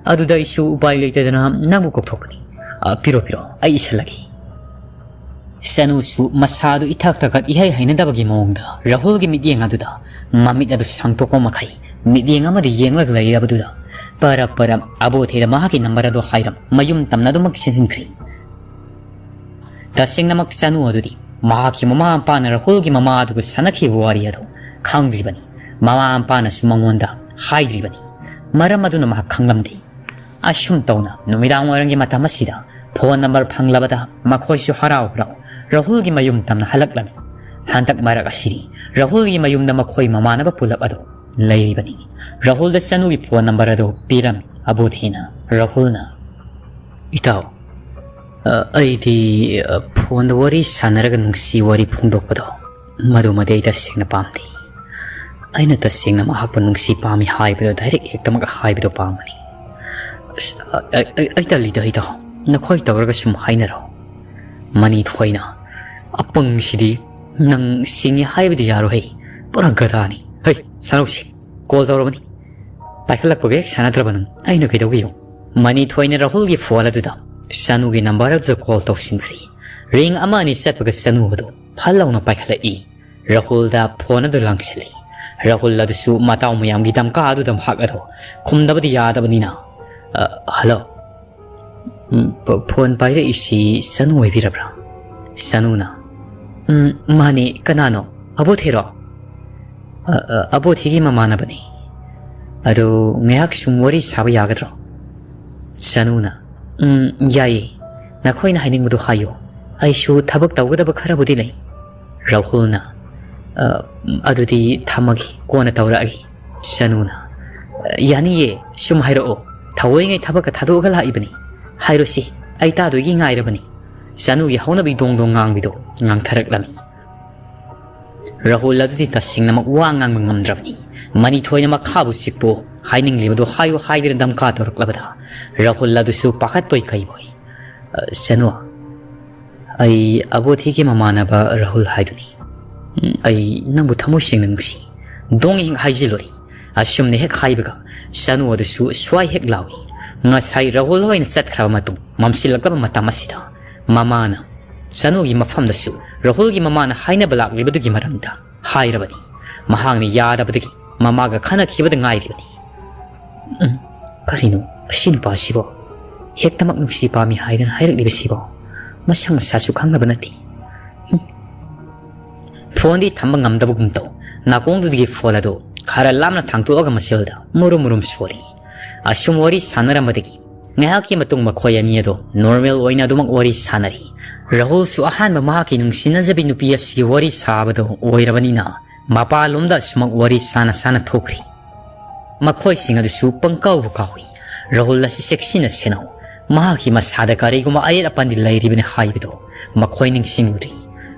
ꯑꯗꯨꯗ ꯑꯩꯁꯨ ꯎꯄꯥꯏ ꯂꯩꯇꯗꯅ ꯅꯪꯕꯨ ꯀꯧꯊꯣꯛꯄꯅꯤ꯫ ꯑ, ꯄꯤꯔꯣ, ꯄꯤꯔꯣ, ꯑꯩ ꯏꯁꯜꯂꯒꯦ"꯫ ꯁꯅꯨꯁꯨ ꯃꯁꯥꯗꯨ ꯏꯊꯛ ꯊꯛꯀꯠ ꯏꯍꯩ ꯍꯩꯅꯗꯕꯒꯤ ꯃꯑꯣꯡꯗ ꯔꯥꯍꯨꯜꯒꯤ ꯃꯤꯠꯌꯦꯡ ꯑꯗꯨꯗ ꯃꯃꯤꯠ ꯑꯗꯨ ꯁꯥꯡꯗꯣꯛꯄ ꯃꯈꯩ ꯃꯤꯠꯌꯦꯡ ꯑꯃꯗ ꯌꯦꯡꯂꯒ ꯂꯩꯔꯕꯗꯨꯗ ꯄꯔꯞ ꯄꯔꯞ ꯑꯕꯣꯊꯦꯗ ꯃꯍꯥꯛꯀꯤ ꯅꯝꯕꯔ ꯑꯗꯨ ꯍꯥꯏꯔꯝ ꯃꯌꯨꯝ ꯇꯝꯅ ꯑꯗꯨꯃꯛ ꯁꯤꯟꯖꯤꯟꯈ꯭ꯔꯦ꯫ ꯇꯁꯦꯡꯅꯃꯛ ꯁꯅꯨ ꯑꯗꯨꯗꯤ ꯃꯍꯥꯛꯀꯤ ꯃꯃꯥ ꯃꯄꯥꯅ ꯔꯥꯍꯨꯜꯒꯤ ꯃꯃꯥ ꯑꯗꯨꯒ ꯁꯥꯟꯅꯈꯤꯕ ꯋꯥꯔꯤ ꯑꯗꯨ ꯈꯪꯗ꯭ꯔꯤꯕꯅꯤ꯫ ꯃꯃꯥ ꯃꯄꯥꯅꯁꯨ ꯃꯉꯣꯟꯗ ꯍꯥꯏꯗ꯭ꯔꯤꯕꯅꯤ꯫ ꯃꯔꯝ ꯑꯗꯨꯅ ꯃꯍꯥꯛ ꯈꯪꯂꯝꯗꯦ꯫ ꯑꯁꯨꯝ ꯇꯧꯅ ꯅꯨꯃꯤꯗꯥꯡ ꯋꯥꯏꯔꯝꯒꯤ ꯃꯇꯝ ꯑꯁꯤꯗ ꯐꯣꯟ ꯅꯝꯕꯔ ꯐꯪꯂꯕꯗ ꯃꯈꯣꯏꯁꯨ ꯍꯔꯥꯎ ꯍꯔꯥꯎ ꯔꯥꯍꯨꯜꯒꯤ ꯃꯌꯨꯝ ꯇꯝꯅ ꯍꯜꯂꯛꯂꯝꯃꯤ꯫ ꯍꯟꯗꯛ ꯃꯔꯛ ꯑꯁꯤꯗꯤ ꯔꯥꯍꯨꯜꯒꯤ ꯃꯌꯨꯝꯗ ꯃꯈꯣꯏ ꯃꯃꯥꯟꯅꯕ ꯄꯨꯂꯞ ꯑꯗꯨ ꯂꯩꯔꯤꯕꯅꯤ꯫ ꯔꯥꯍꯨꯜꯗ ꯁꯅꯨꯒꯤ ꯐꯣꯟ ꯅꯝꯕꯔ ꯑꯗꯨ ꯄꯤꯔꯝꯃꯤ꯫ ꯑꯕꯣꯊꯦꯅ ꯔꯥꯍꯨꯜꯅ, "ꯏꯇꯥꯎ, ꯑ, ꯑꯩꯗꯤ, ꯑ, ꯐꯣꯟꯗ ꯋꯥꯔꯤ ꯁꯥꯟꯅꯔꯒ ꯅꯨꯡꯁꯤ ꯋꯥꯔꯤ ꯐꯣꯡꯗꯣꯛꯄꯗꯣ, ꯃꯗꯨꯃꯗꯤ ꯑꯩ ꯇꯁꯦꯡꯅ ꯄꯥꯝꯗꯦ꯫ ꯑꯩꯅ ꯇꯁꯦꯡꯅ ꯃꯍꯥꯛꯄꯨ ꯅꯨꯡꯁꯤ ꯄꯥꯝꯃꯤ ꯍꯥꯏꯕꯗꯣ ꯗꯥꯏꯔꯦꯛ ꯍꯦꯛꯇꯃꯛ ꯍꯥꯏꯕꯗꯣ ꯄꯥꯝꯕꯅꯤ꯫ ꯑꯁ, ꯑ, ꯑ, ꯑ, ꯑꯩ ꯇꯜꯂꯤꯗ, ꯑꯩꯗꯣ ꯅꯈꯣꯏ ꯇꯧꯔꯒ ꯁꯨꯝ ꯍꯥꯏꯅꯔꯣ꯫ ꯃꯅꯤ ꯊꯣꯏꯅ, "ꯑꯄꯪꯁꯤꯗꯤ, ꯅꯪ ꯁꯤꯡꯉꯦ ꯍꯥꯏꯕꯗꯤ ꯌꯥꯔꯣꯏ꯫ ꯄꯨꯔꯥ ꯒꯙꯥꯅꯤ꯫ ꯍꯩ, ꯁꯥꯟꯅꯧꯁꯤ꯫ ꯀꯣꯜ ꯇꯧꯔꯕꯅꯤ꯫ ꯄꯥꯏꯈꯠꯂꯛꯄꯒ ꯍꯦꯛ ꯁꯥꯟꯅꯗ꯭ꯔꯕ ꯅꯪ, ꯑꯩꯅ ꯀꯩꯗꯧꯒꯦ ꯌꯦꯡꯉꯨ꯫" ꯃꯅꯤ ꯊꯣꯏꯅ ꯔꯥꯍꯨꯜꯒꯤ ꯐꯣꯟ ꯑꯗꯨꯗ ꯁꯅꯨꯒꯤ ꯅꯝꯕꯔ ꯑꯗꯨꯗ ꯀꯣꯜ ꯇꯧꯁꯤꯟꯈ꯭ꯔꯦ꯫ ꯔꯤꯡ ꯑꯃ ꯑꯅꯤ ꯆꯠꯄꯒ ꯁꯅꯨ ꯑꯗꯨ ꯐꯠ ꯂꯥꯎꯅ ꯄꯥꯏꯈꯠꯂꯛꯏ꯫ ꯔꯥꯍꯨꯜꯗ ꯐꯣꯟ ꯑꯗꯨ ꯂꯪꯁꯤꯜꯂꯤ꯫ ꯔꯥꯍꯨꯜ ꯑꯗꯨꯁꯨ ꯃꯇꯥꯎ ꯃꯌꯥꯝꯒꯤ ꯗꯝꯀꯥ ꯑꯗꯨꯗ ꯃꯍꯥꯛ ꯑꯗꯨ ꯈꯨꯝꯗꯕꯗꯤ ꯌꯥꯗꯕꯅꯤꯅ, "ꯑ, ꯍꯜꯂꯣ꯫ ꯎꯝ, ꯐ-, ꯐꯣꯟ ꯄꯥꯏꯔꯛꯏꯁꯤ ꯁꯅꯨ ꯑꯣꯏꯕꯤꯔꯕ꯭ꯔꯥ?" ꯁꯅꯨꯅ, "ꯎꯝ, ꯃꯥꯅꯦ, ꯀꯅꯥꯅꯣ? ꯑꯕꯣꯊꯤꯔꯣ?" "ꯑ, ꯑ, ꯑꯕꯣꯊꯤꯒꯤ ꯃꯃꯥꯟꯅꯕꯅꯤ꯫ ꯑꯗꯣ ꯉꯥꯏꯍꯥꯛ ꯁꯨꯝ ꯋꯥꯔꯤ ꯁꯥꯕ ꯌꯥꯒꯗ꯭ꯔꯣ?" ꯁꯅꯨꯅ, "ꯎꯝ, ꯌꯥꯏꯌꯦ꯫ ꯅꯈꯣꯏꯅ ꯍꯥꯏꯅꯤꯡꯕꯗꯣ ꯍꯥꯏꯌꯨ꯫ ꯑꯩꯁꯨ ꯊꯕꯛ ꯇꯧꯒꯗꯕ ꯈꯔꯕꯨꯗꯤ ꯂꯩ꯫" ꯔꯥꯍꯨꯜꯅ, "ꯑ, ꯑꯗꯨꯗꯤ ꯊꯝꯃꯒꯦ, ꯀꯣꯟꯅ ꯇꯧꯔꯛꯑꯒꯦ꯫" ꯁꯅꯨꯅ, "ꯑ, ꯌꯥꯅꯤꯌꯦ, ꯁꯨꯝ ꯍꯥꯏꯔꯛꯑꯣ꯫ ꯊꯑꯣꯏꯉꯩ ꯊꯕꯛꯀ ꯊꯥꯗꯣꯛꯑꯒ ꯂꯥꯛꯏꯕꯅꯤ꯫ ꯍꯥꯏꯔꯣꯁꯤ, ꯑꯩ ꯇꯥꯗꯣꯏꯒꯤ ꯉꯥꯏꯔꯕꯅꯤ꯫" ꯁꯅꯨꯒꯤ ꯍꯧꯅꯕꯤ ꯗꯣꯡ ꯗꯣꯡ ꯉꯥꯡꯕꯤꯗꯣ ꯉꯥꯡꯊꯔꯛꯂꯝꯃꯤ꯫ ꯔꯥꯍꯨꯜ ꯑꯗꯨꯗꯤ ꯇꯁꯦꯡꯅꯃꯛ ꯋꯥ ꯉꯥꯡꯕ ꯉꯝꯗ꯭ꯔꯕꯅꯤ꯫ ꯃꯅꯤ ꯊꯣꯏꯅ ꯃꯈꯥꯕꯨ ꯆꯤꯛꯄꯨ ꯍꯥꯏꯅꯤꯡꯂꯤꯕꯗꯣ ꯍꯥꯏꯌꯨ ꯍꯥꯏꯗꯨꯅ ꯗꯝꯀꯥ ꯇꯧꯔꯛꯂꯕꯗ ꯔꯥꯍꯨꯜ ꯑꯗꯨꯁꯨ ꯄꯥꯈꯠꯄꯣꯏ ꯀꯩꯕꯣꯏ, "ꯑ, ꯁꯅꯨ, ꯑꯩ ꯑꯕꯣꯊꯤꯒꯤ ꯃꯃꯥꯟꯅꯕ ꯔꯥꯍꯨꯜ ꯍꯥꯏꯗꯨꯅꯤ꯫ ꯎꯝ, ꯑꯩ ꯅꯪꯕꯨ ꯊꯃꯣꯏ ꯁꯦꯡꯅ ꯅꯨꯡꯁꯤ꯫" ꯗꯣꯡ ꯍꯦꯛ ꯍꯥꯏꯖꯤꯜꯂꯨꯔꯤ꯫ ꯑꯁꯨꯝꯅ ꯍꯦꯛ ꯍꯥꯏꯕꯒ ꯁꯅꯨ ꯑꯗꯨꯁꯨ ꯁ꯭ꯋꯥꯏ ꯍꯦꯛ ꯂꯥꯎꯏ꯫ ꯉꯁꯥꯏ ꯔꯥꯍꯨꯜ ꯍꯣꯏꯅ ꯆꯠꯈ꯭ꯔꯕ ꯃꯇꯨꯡ ꯃꯝꯁꯤꯜꯂꯛꯂꯕ ꯃꯇꯝ ꯑꯁꯤꯗ ꯃꯃꯥꯅ ꯁꯅꯨꯒꯤ ꯃꯐꯝꯗꯁꯨ ꯔꯥꯍꯨꯜꯒꯤ ꯃꯃꯥꯅ ꯍꯥꯏꯅꯕ ꯂꯥꯛꯂꯤꯕꯗꯨꯒꯤ ꯃꯔꯝꯗ ꯍꯥꯏꯔꯕꯅꯤ꯫ ꯃꯍꯥꯛꯅ ꯌꯥꯗꯕꯗꯒꯤ ꯃꯃꯥꯒ ꯈꯟꯅꯈꯤꯕꯗ ꯉꯥꯏꯔꯤꯕꯅꯤ꯫ ꯎꯝ, ꯀꯔꯤꯅꯣ ꯑꯁꯤ ꯅꯨꯄꯥꯁꯤꯕꯣ? ꯍꯦꯛꯇꯃꯛ ꯅꯨꯡꯁꯤ ꯄꯥꯝꯃꯤ ꯍꯥꯏꯗꯅ ꯍꯥꯏꯔꯛꯂꯤꯕꯁꯤꯕꯣ? ꯃꯁꯛ ꯃꯁꯥꯁꯨ ꯈꯪꯅꯕ ꯅꯠꯇꯦ꯫ ꯍꯨꯝ꯫ ꯐꯣꯟꯗꯤ ꯊꯝꯕ ꯉꯝꯗꯕꯒꯨꯝ ꯇꯧ꯫ ꯅꯥꯀꯣꯡꯗꯨꯗꯒꯤ ꯐꯣꯟ ꯑꯗꯨ ꯈꯔ ꯂꯥꯞꯅ ꯊꯥꯡꯇꯣꯛꯑꯒ ꯃꯁꯦꯜꯗ ꯃꯨꯔꯨꯝ ꯃꯨꯔꯨꯝ ꯁꯣꯜꯂꯤ꯫ ꯑꯁꯨꯝ ꯋꯥꯔꯤ ꯁꯥꯟꯅꯔꯝꯕꯗꯒꯤ ꯉꯥꯏꯍꯥꯛꯀꯤ ꯃꯇꯨꯡ ꯃꯈꯣꯏ ꯑꯅꯤ ꯑꯗꯨ ꯅꯣꯔꯃꯦꯜ ꯑꯣꯏꯅ ꯑꯗꯨꯃꯛ ꯋꯥꯔꯤ ꯁꯥꯟꯅꯔꯤ꯫ ꯔꯥꯍꯨꯜꯁꯨ ꯑꯍꯥꯟꯕ ꯃꯍꯥꯛꯀꯤ ꯅꯨꯡꯁꯤꯅꯖꯕꯤ ꯅꯨꯄꯤ ꯑꯁꯤꯒꯤ ꯋꯥꯔꯤ ꯁꯥꯕꯗꯨ ꯑꯣꯏꯔꯕꯅꯤꯅ ꯃꯄꯥꯟꯂꯣꯝꯗ ꯑꯁꯨꯃꯛ ꯋꯥꯔꯤ ꯁꯥꯟꯅ ꯁꯥꯟꯅ ꯊꯣꯛꯈ꯭ꯔꯤ꯫ ꯃꯈꯣꯏꯁꯤꯡ ꯑꯗꯨꯁꯨ ꯄꯪꯀꯥꯎꯕꯨ ꯀꯥꯎꯏ꯫ ꯔꯥꯍꯨꯜ ꯑꯁꯤ ꯆꯦꯛꯁꯤꯟꯅ ꯁꯦꯟꯅꯧ꯫ ꯃꯍꯥꯛꯀꯤ ꯃꯁꯥꯗ ꯀꯔꯤꯒꯨꯝꯕ ꯑꯌꯦꯠ ꯑꯄꯟꯗꯤ ꯂꯩꯔꯤꯕꯅꯤ ꯍꯥꯏꯕꯗꯨ ꯃꯈꯣꯏ ꯅꯤꯡꯁꯤꯡꯂꯨꯔꯤ꯫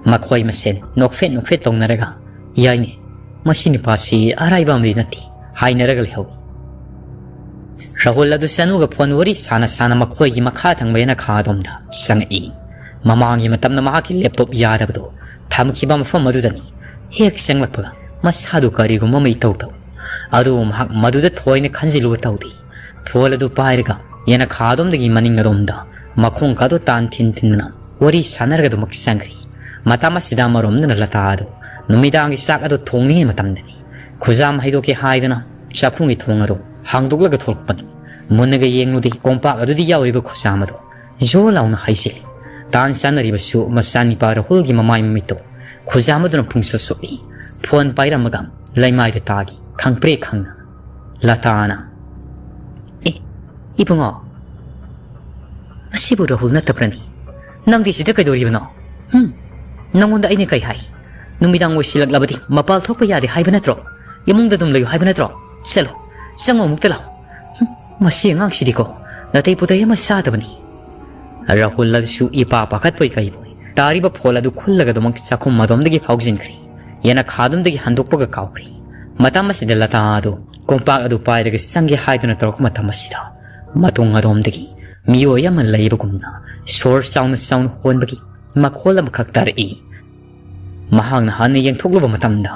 ꯃꯈꯣꯏ ꯃꯁꯦꯟ ꯅꯣꯛꯐꯦꯠ ꯅꯣꯛꯐꯦꯠ ꯇꯧꯅꯔꯒ, "ꯌꯥꯏꯅꯦ, ꯃꯁꯤ ꯅꯨꯄꯥꯁꯤ ꯑꯔꯥꯏꯕ ꯑꯃꯗꯤ ꯅꯠꯇꯦ" ꯍꯥꯏꯅꯔꯒ ꯂꯩꯍꯧꯏ꯫ ꯔꯥꯍꯨꯜ ꯑꯗꯨ ꯆꯅꯨꯒ ꯐꯣꯟ ꯋꯥꯔꯤ ꯁꯥꯅ ꯁꯥꯅ ꯃꯈꯣꯏꯒꯤ ꯃꯈꯥ ꯊꯪꯕ ꯌꯦꯅꯈꯥ ꯑꯗꯣꯝꯗ ꯆꯪꯉꯛꯏ꯫ ꯃꯃꯥꯡꯒꯤ ꯃꯇꯝꯗ ꯃꯍꯥꯛꯀꯤ ꯂꯦꯞꯇꯣꯞ ꯌꯥꯗꯕꯗꯨ ꯊꯝꯈꯤꯕ ꯃꯐꯝ ꯑꯗꯨꯗꯅꯤ꯫ ꯍꯦꯛ ꯆꯪꯂꯛꯄꯒ ꯃꯁꯥꯗꯨ ꯀꯔꯤꯒꯨꯝꯕ ꯑꯃ ꯏꯇꯧ ꯇꯧꯏ꯫ ꯑꯗꯨꯕꯨ ꯃꯍꯥꯛ ꯃꯗꯨꯗ ꯊꯣꯏꯅ ꯈꯟꯖꯤꯜꯂꯨꯕ ꯇꯧꯗꯦ꯫ ꯐꯣꯟ ꯑꯗꯨ ꯄꯥꯏꯔꯒ ꯌꯦꯅꯈꯥ ꯑꯗꯣꯝꯗꯒꯤ ꯃꯅꯤꯡ ꯑꯗꯣꯝꯗ ꯃꯈꯣꯡ ꯈꯥꯗꯣ ꯇꯥꯟ ꯊꯤꯟ ꯊꯤꯟꯗꯨꯅ ꯋꯥꯔꯤ ꯁꯥꯟꯅꯔꯒ ꯑꯗꯨꯃꯛ ꯆꯪꯈ꯭ꯔꯤ꯫ ꯃꯇꯝ ꯑꯁꯤꯗ ꯑꯃꯔꯣꯝꯗꯅ ꯂꯇꯥ ꯑꯗꯨ ꯅꯨꯃꯤꯗꯥꯡꯒꯤ ꯆꯥꯛ ꯑꯗꯨ ꯊꯣꯡꯂꯤꯉꯩ ꯃꯇꯝꯗꯅꯤ꯫ ꯈꯨꯖꯥꯝ ꯍꯩꯗꯣꯛꯀꯦ ꯍꯥꯏꯗꯨꯅ ꯆꯥꯛꯈꯨꯝꯒꯤ ꯊꯣꯡ ꯑꯗꯨ ꯍꯥꯡꯗꯣꯛꯂꯒ ꯊꯣꯛꯂꯛꯄꯅꯤ꯫ ꯃꯨꯟꯅꯒ ꯌꯦꯡꯂꯨꯗꯦ, ꯀꯣꯝꯄꯥꯛ ꯑꯗꯨꯗ ꯌꯥꯎꯔꯤꯕ ꯈꯨꯖꯥꯝ ꯑꯗꯨ ꯖꯣ ꯂꯥꯎꯅ ꯍꯩꯖꯤꯜꯂꯤ꯫ ꯇꯥꯟ ꯆꯥꯅꯔꯤꯕꯁꯨ ꯃꯆꯥꯅꯤꯄꯥ ꯔꯥꯍꯨꯜꯒꯤ ꯃꯃꯥꯏ ꯃꯃꯤꯠꯇꯨ ꯈꯨꯖꯥꯝ ꯑꯗꯨꯅ ꯄꯨꯡꯁꯣꯛ ꯁꯣꯛꯏ꯫ ꯐꯣꯟ ꯄꯥꯏꯔꯝꯃꯒ ꯂꯩꯃꯥꯏꯗ ꯇꯥꯈꯤ, ꯈꯪꯄ꯭ꯔꯦꯛ ꯈꯪꯅ꯫ ꯂꯇꯥꯅ, "ꯑꯦ, ꯏꯕꯨꯡꯉꯣ, ꯃꯁꯤꯕꯨ ꯔꯥꯍꯨꯜ ꯅꯠꯇꯕ꯭ꯔꯅꯤ? ꯅꯪꯗꯤ ꯁꯤꯗ ꯀꯩꯗꯧꯔꯤꯕꯅꯣ? ꯍꯨꯝ? ꯅꯪꯉꯣꯟꯗ ꯑꯩꯅ ꯀꯩ ꯍꯥꯏ? ꯅꯨꯃꯤꯗꯥꯡ ꯑꯣꯏꯁꯤꯜꯂꯛꯂꯕꯗꯤ ꯃꯄꯥꯜ ꯊꯣꯛꯄ ꯌꯥꯗꯦ ꯍꯥꯏꯕ ꯅꯠꯇ꯭ꯔꯣ? ꯏꯃꯨꯡꯗ ꯑꯗꯨꯝ ꯂꯩꯌꯨ ꯍꯥꯏꯕ ꯅꯠꯇ꯭ꯔꯣ? ꯆꯠꯂꯣ, ꯆꯪꯉꯣ, ꯑꯃꯨꯛꯇ ꯂꯥꯛꯑꯣ꯫ ꯍꯨꯝ, ꯃꯁꯤ ꯑꯉꯥꯡꯁꯤꯗꯤꯀꯣ, ꯅꯥꯇꯩ ꯄꯨꯇꯩ ꯑꯃ ꯆꯥꯗꯕꯅꯤ"꯫ ꯔꯥꯍꯨꯜ ꯑꯗꯨꯁꯨ ꯏꯄꯥ ꯄꯥꯈꯠꯄꯣꯏ ꯀꯩꯕꯣꯏ ꯇꯥꯔꯤꯕ ꯐꯣꯟ ꯑꯗꯨ ꯈꯨꯜꯂꯒ ꯑꯗꯨꯃꯛ ꯆꯥꯛꯈꯨꯝ ꯑꯗꯣꯝꯗꯒꯤ ꯐꯥꯎꯖꯤꯟꯈ꯭ꯔꯤ꯫ ꯌꯦꯅꯈꯥ ꯑꯗꯣꯝꯗꯒꯤ ꯍꯟꯗꯣꯛꯄꯒ ꯀꯥꯎꯈ꯭ꯔꯤ꯫ ꯃꯇꯝ ꯑꯁꯤꯗ ꯂꯇꯥ ꯑꯗꯨ ꯀꯣꯝꯄꯥꯛ ꯑꯗꯨ ꯄꯥꯏꯔꯒ ꯆꯪꯒꯦ ꯍꯥꯏꯗꯨꯅ ꯇꯧꯔꯛꯄ ꯃꯇꯝ ꯑꯁꯤꯗ ꯃꯇꯨꯡ ꯑꯗꯣꯝꯗꯒꯤ ꯃꯤꯑꯣꯏ ꯑꯃ ꯂꯩꯕꯒꯨꯝꯅ ꯁꯣꯔ ꯆꯥꯎꯅ ꯆꯥꯎꯅ ꯍꯣꯟꯕꯒꯤ ꯃꯈꯣꯜ ꯑꯃꯈꯛ ꯇꯥꯔꯛꯏ꯫ ꯃꯍꯥꯛꯅ ꯍꯟꯅ ꯌꯦꯡꯊꯣꯛꯂꯨꯕ ꯃꯇꯝꯗ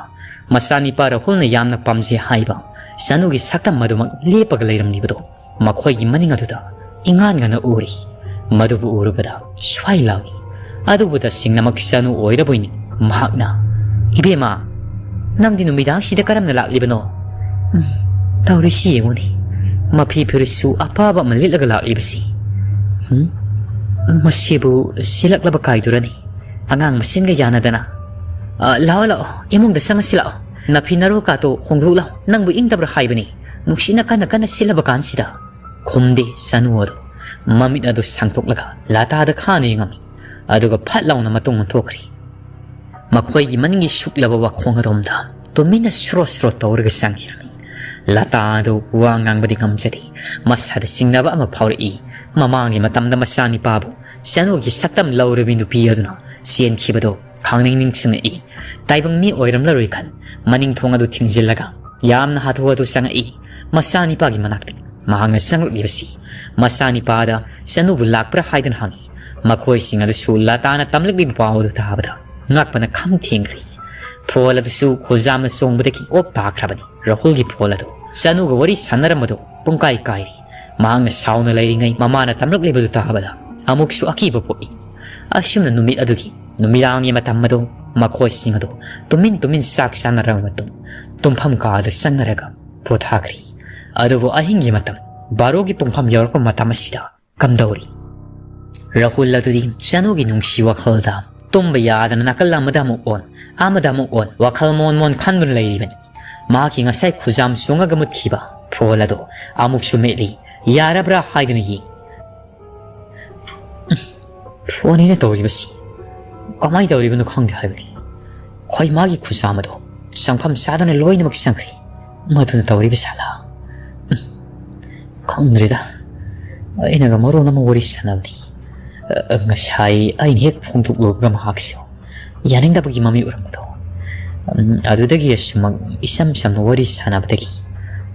ꯃꯆꯥꯅꯤꯄꯥ ꯔꯥꯍꯨꯜꯅ ꯌꯥꯝꯅ ꯄꯥꯝꯖꯩ ꯍꯥꯏꯕ ꯆꯅꯨꯒꯤ ꯁꯛꯇꯝ ꯑꯗꯨꯃꯛ ꯂꯦꯞꯄꯒ ꯂꯩꯔꯝꯂꯤꯕꯗꯨ ꯃꯈꯣꯏꯒꯤ ꯃꯅꯤꯡ ꯑꯗꯨꯗ ꯏꯉꯥꯟ ꯉꯥꯟꯅ ꯎꯔꯤ꯫ ꯃꯗꯨꯕꯨ ꯎꯔꯨꯕꯗ ꯁ꯭ꯋꯥꯏ ꯂꯥꯎꯏ꯫ ꯑꯗꯨꯕꯨ ꯇꯁꯦꯡꯅꯃꯛ ꯆꯅꯨ ꯑꯣꯏꯔꯕꯣꯏꯅꯤ꯫ ꯃꯍꯥꯛꯅ, "ꯏꯕꯦꯝꯃ, ꯅꯪꯗꯤ ꯅꯨꯃꯤꯗꯥꯡꯁꯤꯗ ꯀꯔꯝꯅ ꯂꯥꯛꯂꯤꯕꯅꯣ? ꯎꯝ, ꯇꯧꯔꯤꯁꯤ ꯌꯦꯡꯉꯨꯅꯦ, ꯃꯐꯤ ꯐꯤꯔꯨꯠꯁꯨ ꯑꯄꯥꯕ ꯑꯃ ꯂꯤꯠꯂꯒ ꯂꯥꯛꯂꯤꯕꯁꯤ꯫ ꯎꯝ, ꯃꯁꯤꯕꯨ ꯁꯤꯜꯂꯛꯂꯕ ꯀꯥꯏꯗꯨꯔꯅꯤ?" ꯑꯉꯥꯡ ꯃꯁꯦꯟꯒ ꯌꯥꯅꯗꯅ꯫ "ꯑ, ꯂꯥꯛꯑꯣ, ꯂꯥꯛꯑꯣ, ꯏꯃꯨꯡꯗ ꯆꯪꯉꯁꯤ ꯂꯥꯛꯑꯣ꯫ ꯅꯐꯤ ꯅꯔꯣꯜ ꯀꯥꯇꯣ ꯍꯣꯡꯗꯣꯛ ꯂꯥꯛꯑꯣ, ꯅꯪꯕꯨ ꯏꯪꯗꯕ꯭ꯔꯥ ꯍꯥꯏꯕꯅꯤ, ꯅꯨꯡꯁꯤꯠꯅ ꯀꯟꯅ ꯀꯟꯅ ꯁꯤꯠꯂꯕ ꯀꯥꯟꯁꯤꯗ"꯫ ꯈꯨꯝꯗꯦ ꯆꯅꯨ ꯑꯗꯨ꯫ ꯃꯃꯤꯠ ꯑꯗꯨ ꯁꯥꯡꯗꯣꯛꯂꯒ ꯂꯇꯥꯗ ꯈꯥꯅ ꯌꯦꯡꯉꯝꯃꯤ, ꯑꯗꯨꯒ ꯐꯠ ꯂꯥꯎꯅ ꯃꯇꯨꯡ ꯑꯣꯟꯊꯣꯛꯈ꯭ꯔꯤ꯫ ꯃꯈꯣꯏꯒꯤ ꯃꯅꯤꯡꯒꯤ ꯁꯨꯛꯂꯕ ꯋꯥꯈꯣꯡ ꯑꯗꯣꯝꯗ ꯇꯨꯃꯤꯟꯅ ꯁ꯭ꯔꯣ ꯁ꯭ꯔꯣ ꯇꯧꯔꯒ ꯆꯪꯈꯤꯔꯝꯃꯤ꯫ ꯂꯇꯥꯗꯨ ꯋꯥ ꯉꯥꯡꯕꯗꯤ ꯉꯝꯖꯗꯦ꯫ ꯃꯁꯥꯗ ꯆꯤꯡꯅꯕ ꯑꯃ ꯐꯥꯎꯔꯛꯏ꯫ ꯃꯃꯥꯡꯒꯤ ꯃꯇꯝꯗ ꯃꯆꯥꯅꯤꯄꯥꯕꯨ ꯆꯅꯨꯒꯤ ꯁꯛꯇꯝ ꯂꯧꯔꯨꯕꯤ ꯅꯨꯄꯤ ꯑꯗꯨꯅ ꯆꯦꯟꯈꯤꯕꯗꯨ ꯈꯪꯅꯤꯡ ꯅꯤꯡꯁꯤꯡꯂꯛꯏ꯫ ꯇꯥꯏꯕꯪ ꯃꯤ ꯑꯣꯏꯔꯝꯂꯔꯣꯏ ꯈꯟ ꯃꯅꯤꯡ ꯊꯣꯡ ꯑꯗꯨ ꯊꯤꯡꯖꯤꯜꯂꯒ ꯌꯥꯝꯅ ꯍꯥꯊꯨ ꯍꯥꯊꯨ ꯆꯪꯉꯛꯏ꯫ ꯃꯆꯥꯅꯤꯄꯥꯒꯤ ꯃꯅꯥꯛꯇ ꯃꯍꯥꯛꯅ ꯆꯪꯂꯛꯂꯤꯕꯁꯤ ꯃꯆꯥꯅꯤꯄꯥꯗ ꯆꯅꯨꯕꯨ ꯂꯥꯛꯄ꯭ꯔꯥ ꯍꯥꯏꯗꯨꯅ ꯍꯪꯉꯤ꯫ ꯃꯈꯣꯏꯁꯤꯡ ꯑꯗꯨꯁꯨ ꯂꯇꯥꯅ ꯇꯝꯂꯛꯂꯤꯕ ꯄꯥꯎ ꯑꯗꯨ ꯇꯥꯕꯗ ꯉꯛꯄꯅ ꯈꯝ ꯊꯦꯡꯈ꯭ꯔꯦ꯫ ꯐꯣꯟ ꯑꯗꯨꯁꯨ ꯈꯨꯖꯥꯝꯅ ꯆꯣꯡꯕꯗꯒꯤ ꯑꯣꯞ ꯇꯥꯈ꯭ꯔꯕꯅꯤ꯫ ꯔꯥꯍꯨꯜꯒꯤ ꯐꯣꯟ ꯑꯗꯨ ꯆꯅꯨꯒ ꯋꯥꯔꯤ ꯁꯥꯟꯅꯔꯝꯕꯗꯨ ꯄꯨꯡꯀꯥꯏ ꯀꯥꯏꯔꯦ꯫ ꯃꯍꯥꯛꯅ ꯁꯥꯎꯅ ꯂꯩꯔꯤꯉꯩ ꯃꯃꯥꯅ ꯇꯝꯂꯛꯂꯤꯕꯗꯨ ꯇꯥꯕꯗ ꯑꯃꯨꯛꯁꯨ ꯑꯀꯤꯕ ꯄꯣꯛꯏ꯫ ꯑꯁꯨꯝꯅ ꯅꯨꯃꯤꯠ ꯑꯗꯨꯒꯤ ꯅꯨꯃꯤꯗꯥꯡꯒꯤ ꯃꯇꯝ ꯑꯗꯨ ꯃꯈꯣꯏꯁꯤꯡ ꯑꯗꯨ ꯇꯨꯃꯤꯟ ꯇꯨꯃꯤꯟ ꯆꯥꯛ ꯆꯥꯅꯔꯕ ꯃꯇꯨꯡ ꯇꯨꯝꯐꯝ ꯀꯥꯗ ꯆꯪꯅꯔꯒ ꯄꯣꯊꯥꯈ꯭ꯔꯤ꯫ ꯑꯗꯨꯕꯨ ꯑꯍꯤꯡꯒꯤ ꯃꯇꯝ ꯕꯥꯔꯣꯒꯤ ꯄꯨꯡꯐꯝ ꯌꯧꯔꯛꯄ ꯃꯇꯝ ꯑꯁꯤꯗ ꯀꯝꯗꯧꯔꯤ? ꯔꯥꯍꯨꯜ ꯑꯗꯨꯗꯤ ꯆꯅꯨꯒꯤ ꯅꯨꯡꯁꯤ ꯋꯥꯈꯜꯗ ꯇꯨꯝꯕ ꯌꯥꯗꯅ ꯅꯥꯀꯜ ꯑꯃꯗ ꯑꯃꯨꯛ ꯑꯣꯟ, ꯑꯃꯗ ꯑꯃꯨꯛ ꯑꯣꯟ, ꯋꯥꯈꯜ ꯃꯣꯟ ꯃꯣꯟ ꯈꯟꯗꯨꯅ ꯂꯩꯔꯤꯕꯅꯤ꯫ ꯃꯍꯥꯛꯀꯤ ꯉꯁꯥꯏ ꯈꯨꯖꯥꯝ ꯆꯣꯡꯉꯒ ꯃꯨꯠꯈꯤꯕ ꯐꯣꯟ ꯑꯗꯨ ꯑꯃꯨꯛꯁꯨ ꯃꯦꯠꯂꯤ꯫ ꯌꯥꯔꯕ꯭ꯔꯥ ꯍꯥꯏꯗꯨꯅ ꯌꯦꯡꯉꯤ꯫ ꯐꯣꯟ ꯑꯩꯅ ꯇꯧꯔꯤꯕꯁꯤ ꯀꯃꯥꯏꯅ ꯇꯧꯔꯤꯕꯅꯣ ꯈꯪꯗꯦ ꯍꯥꯏꯕꯅꯤ꯫ ꯈꯣꯏ ꯃꯥꯒꯤ ꯈꯨꯖꯥꯝ ꯑꯗꯣ ꯆꯪꯐꯝ ꯆꯥꯗꯅ ꯂꯣꯏꯅꯃꯛ ꯆꯪꯈ꯭ꯔꯦ꯫ ꯃꯗꯨꯅ ꯇꯧꯔꯤꯕ ꯁꯥꯂꯥ꯫ ꯎꯝ, ꯈꯪꯗ꯭ꯔꯦꯗ꯫ ꯑꯩꯅꯒ ꯃꯔꯣꯟ ꯑꯃ ꯋꯥꯔꯤ ꯁꯥꯟꯅꯕꯅꯤ꯫ ꯑ, ꯉꯁꯥꯏ ꯑꯩꯅ ꯍꯦꯛ ꯐꯣꯡꯗꯣꯛꯂꯨꯕꯒ ꯃꯍꯥꯛꯁꯨ ꯌꯥꯅꯤꯡꯗꯕꯒꯤ ꯃꯃꯤ ꯎꯔꯝꯕꯗꯣ꯫ ꯎꯝ, ꯑꯗꯨꯗꯒꯤ ꯑꯁꯨꯃꯛ ꯏꯆꯝ ꯆꯝꯅ ꯋꯥꯔꯤ ꯁꯥꯟꯅꯕꯗꯒꯤ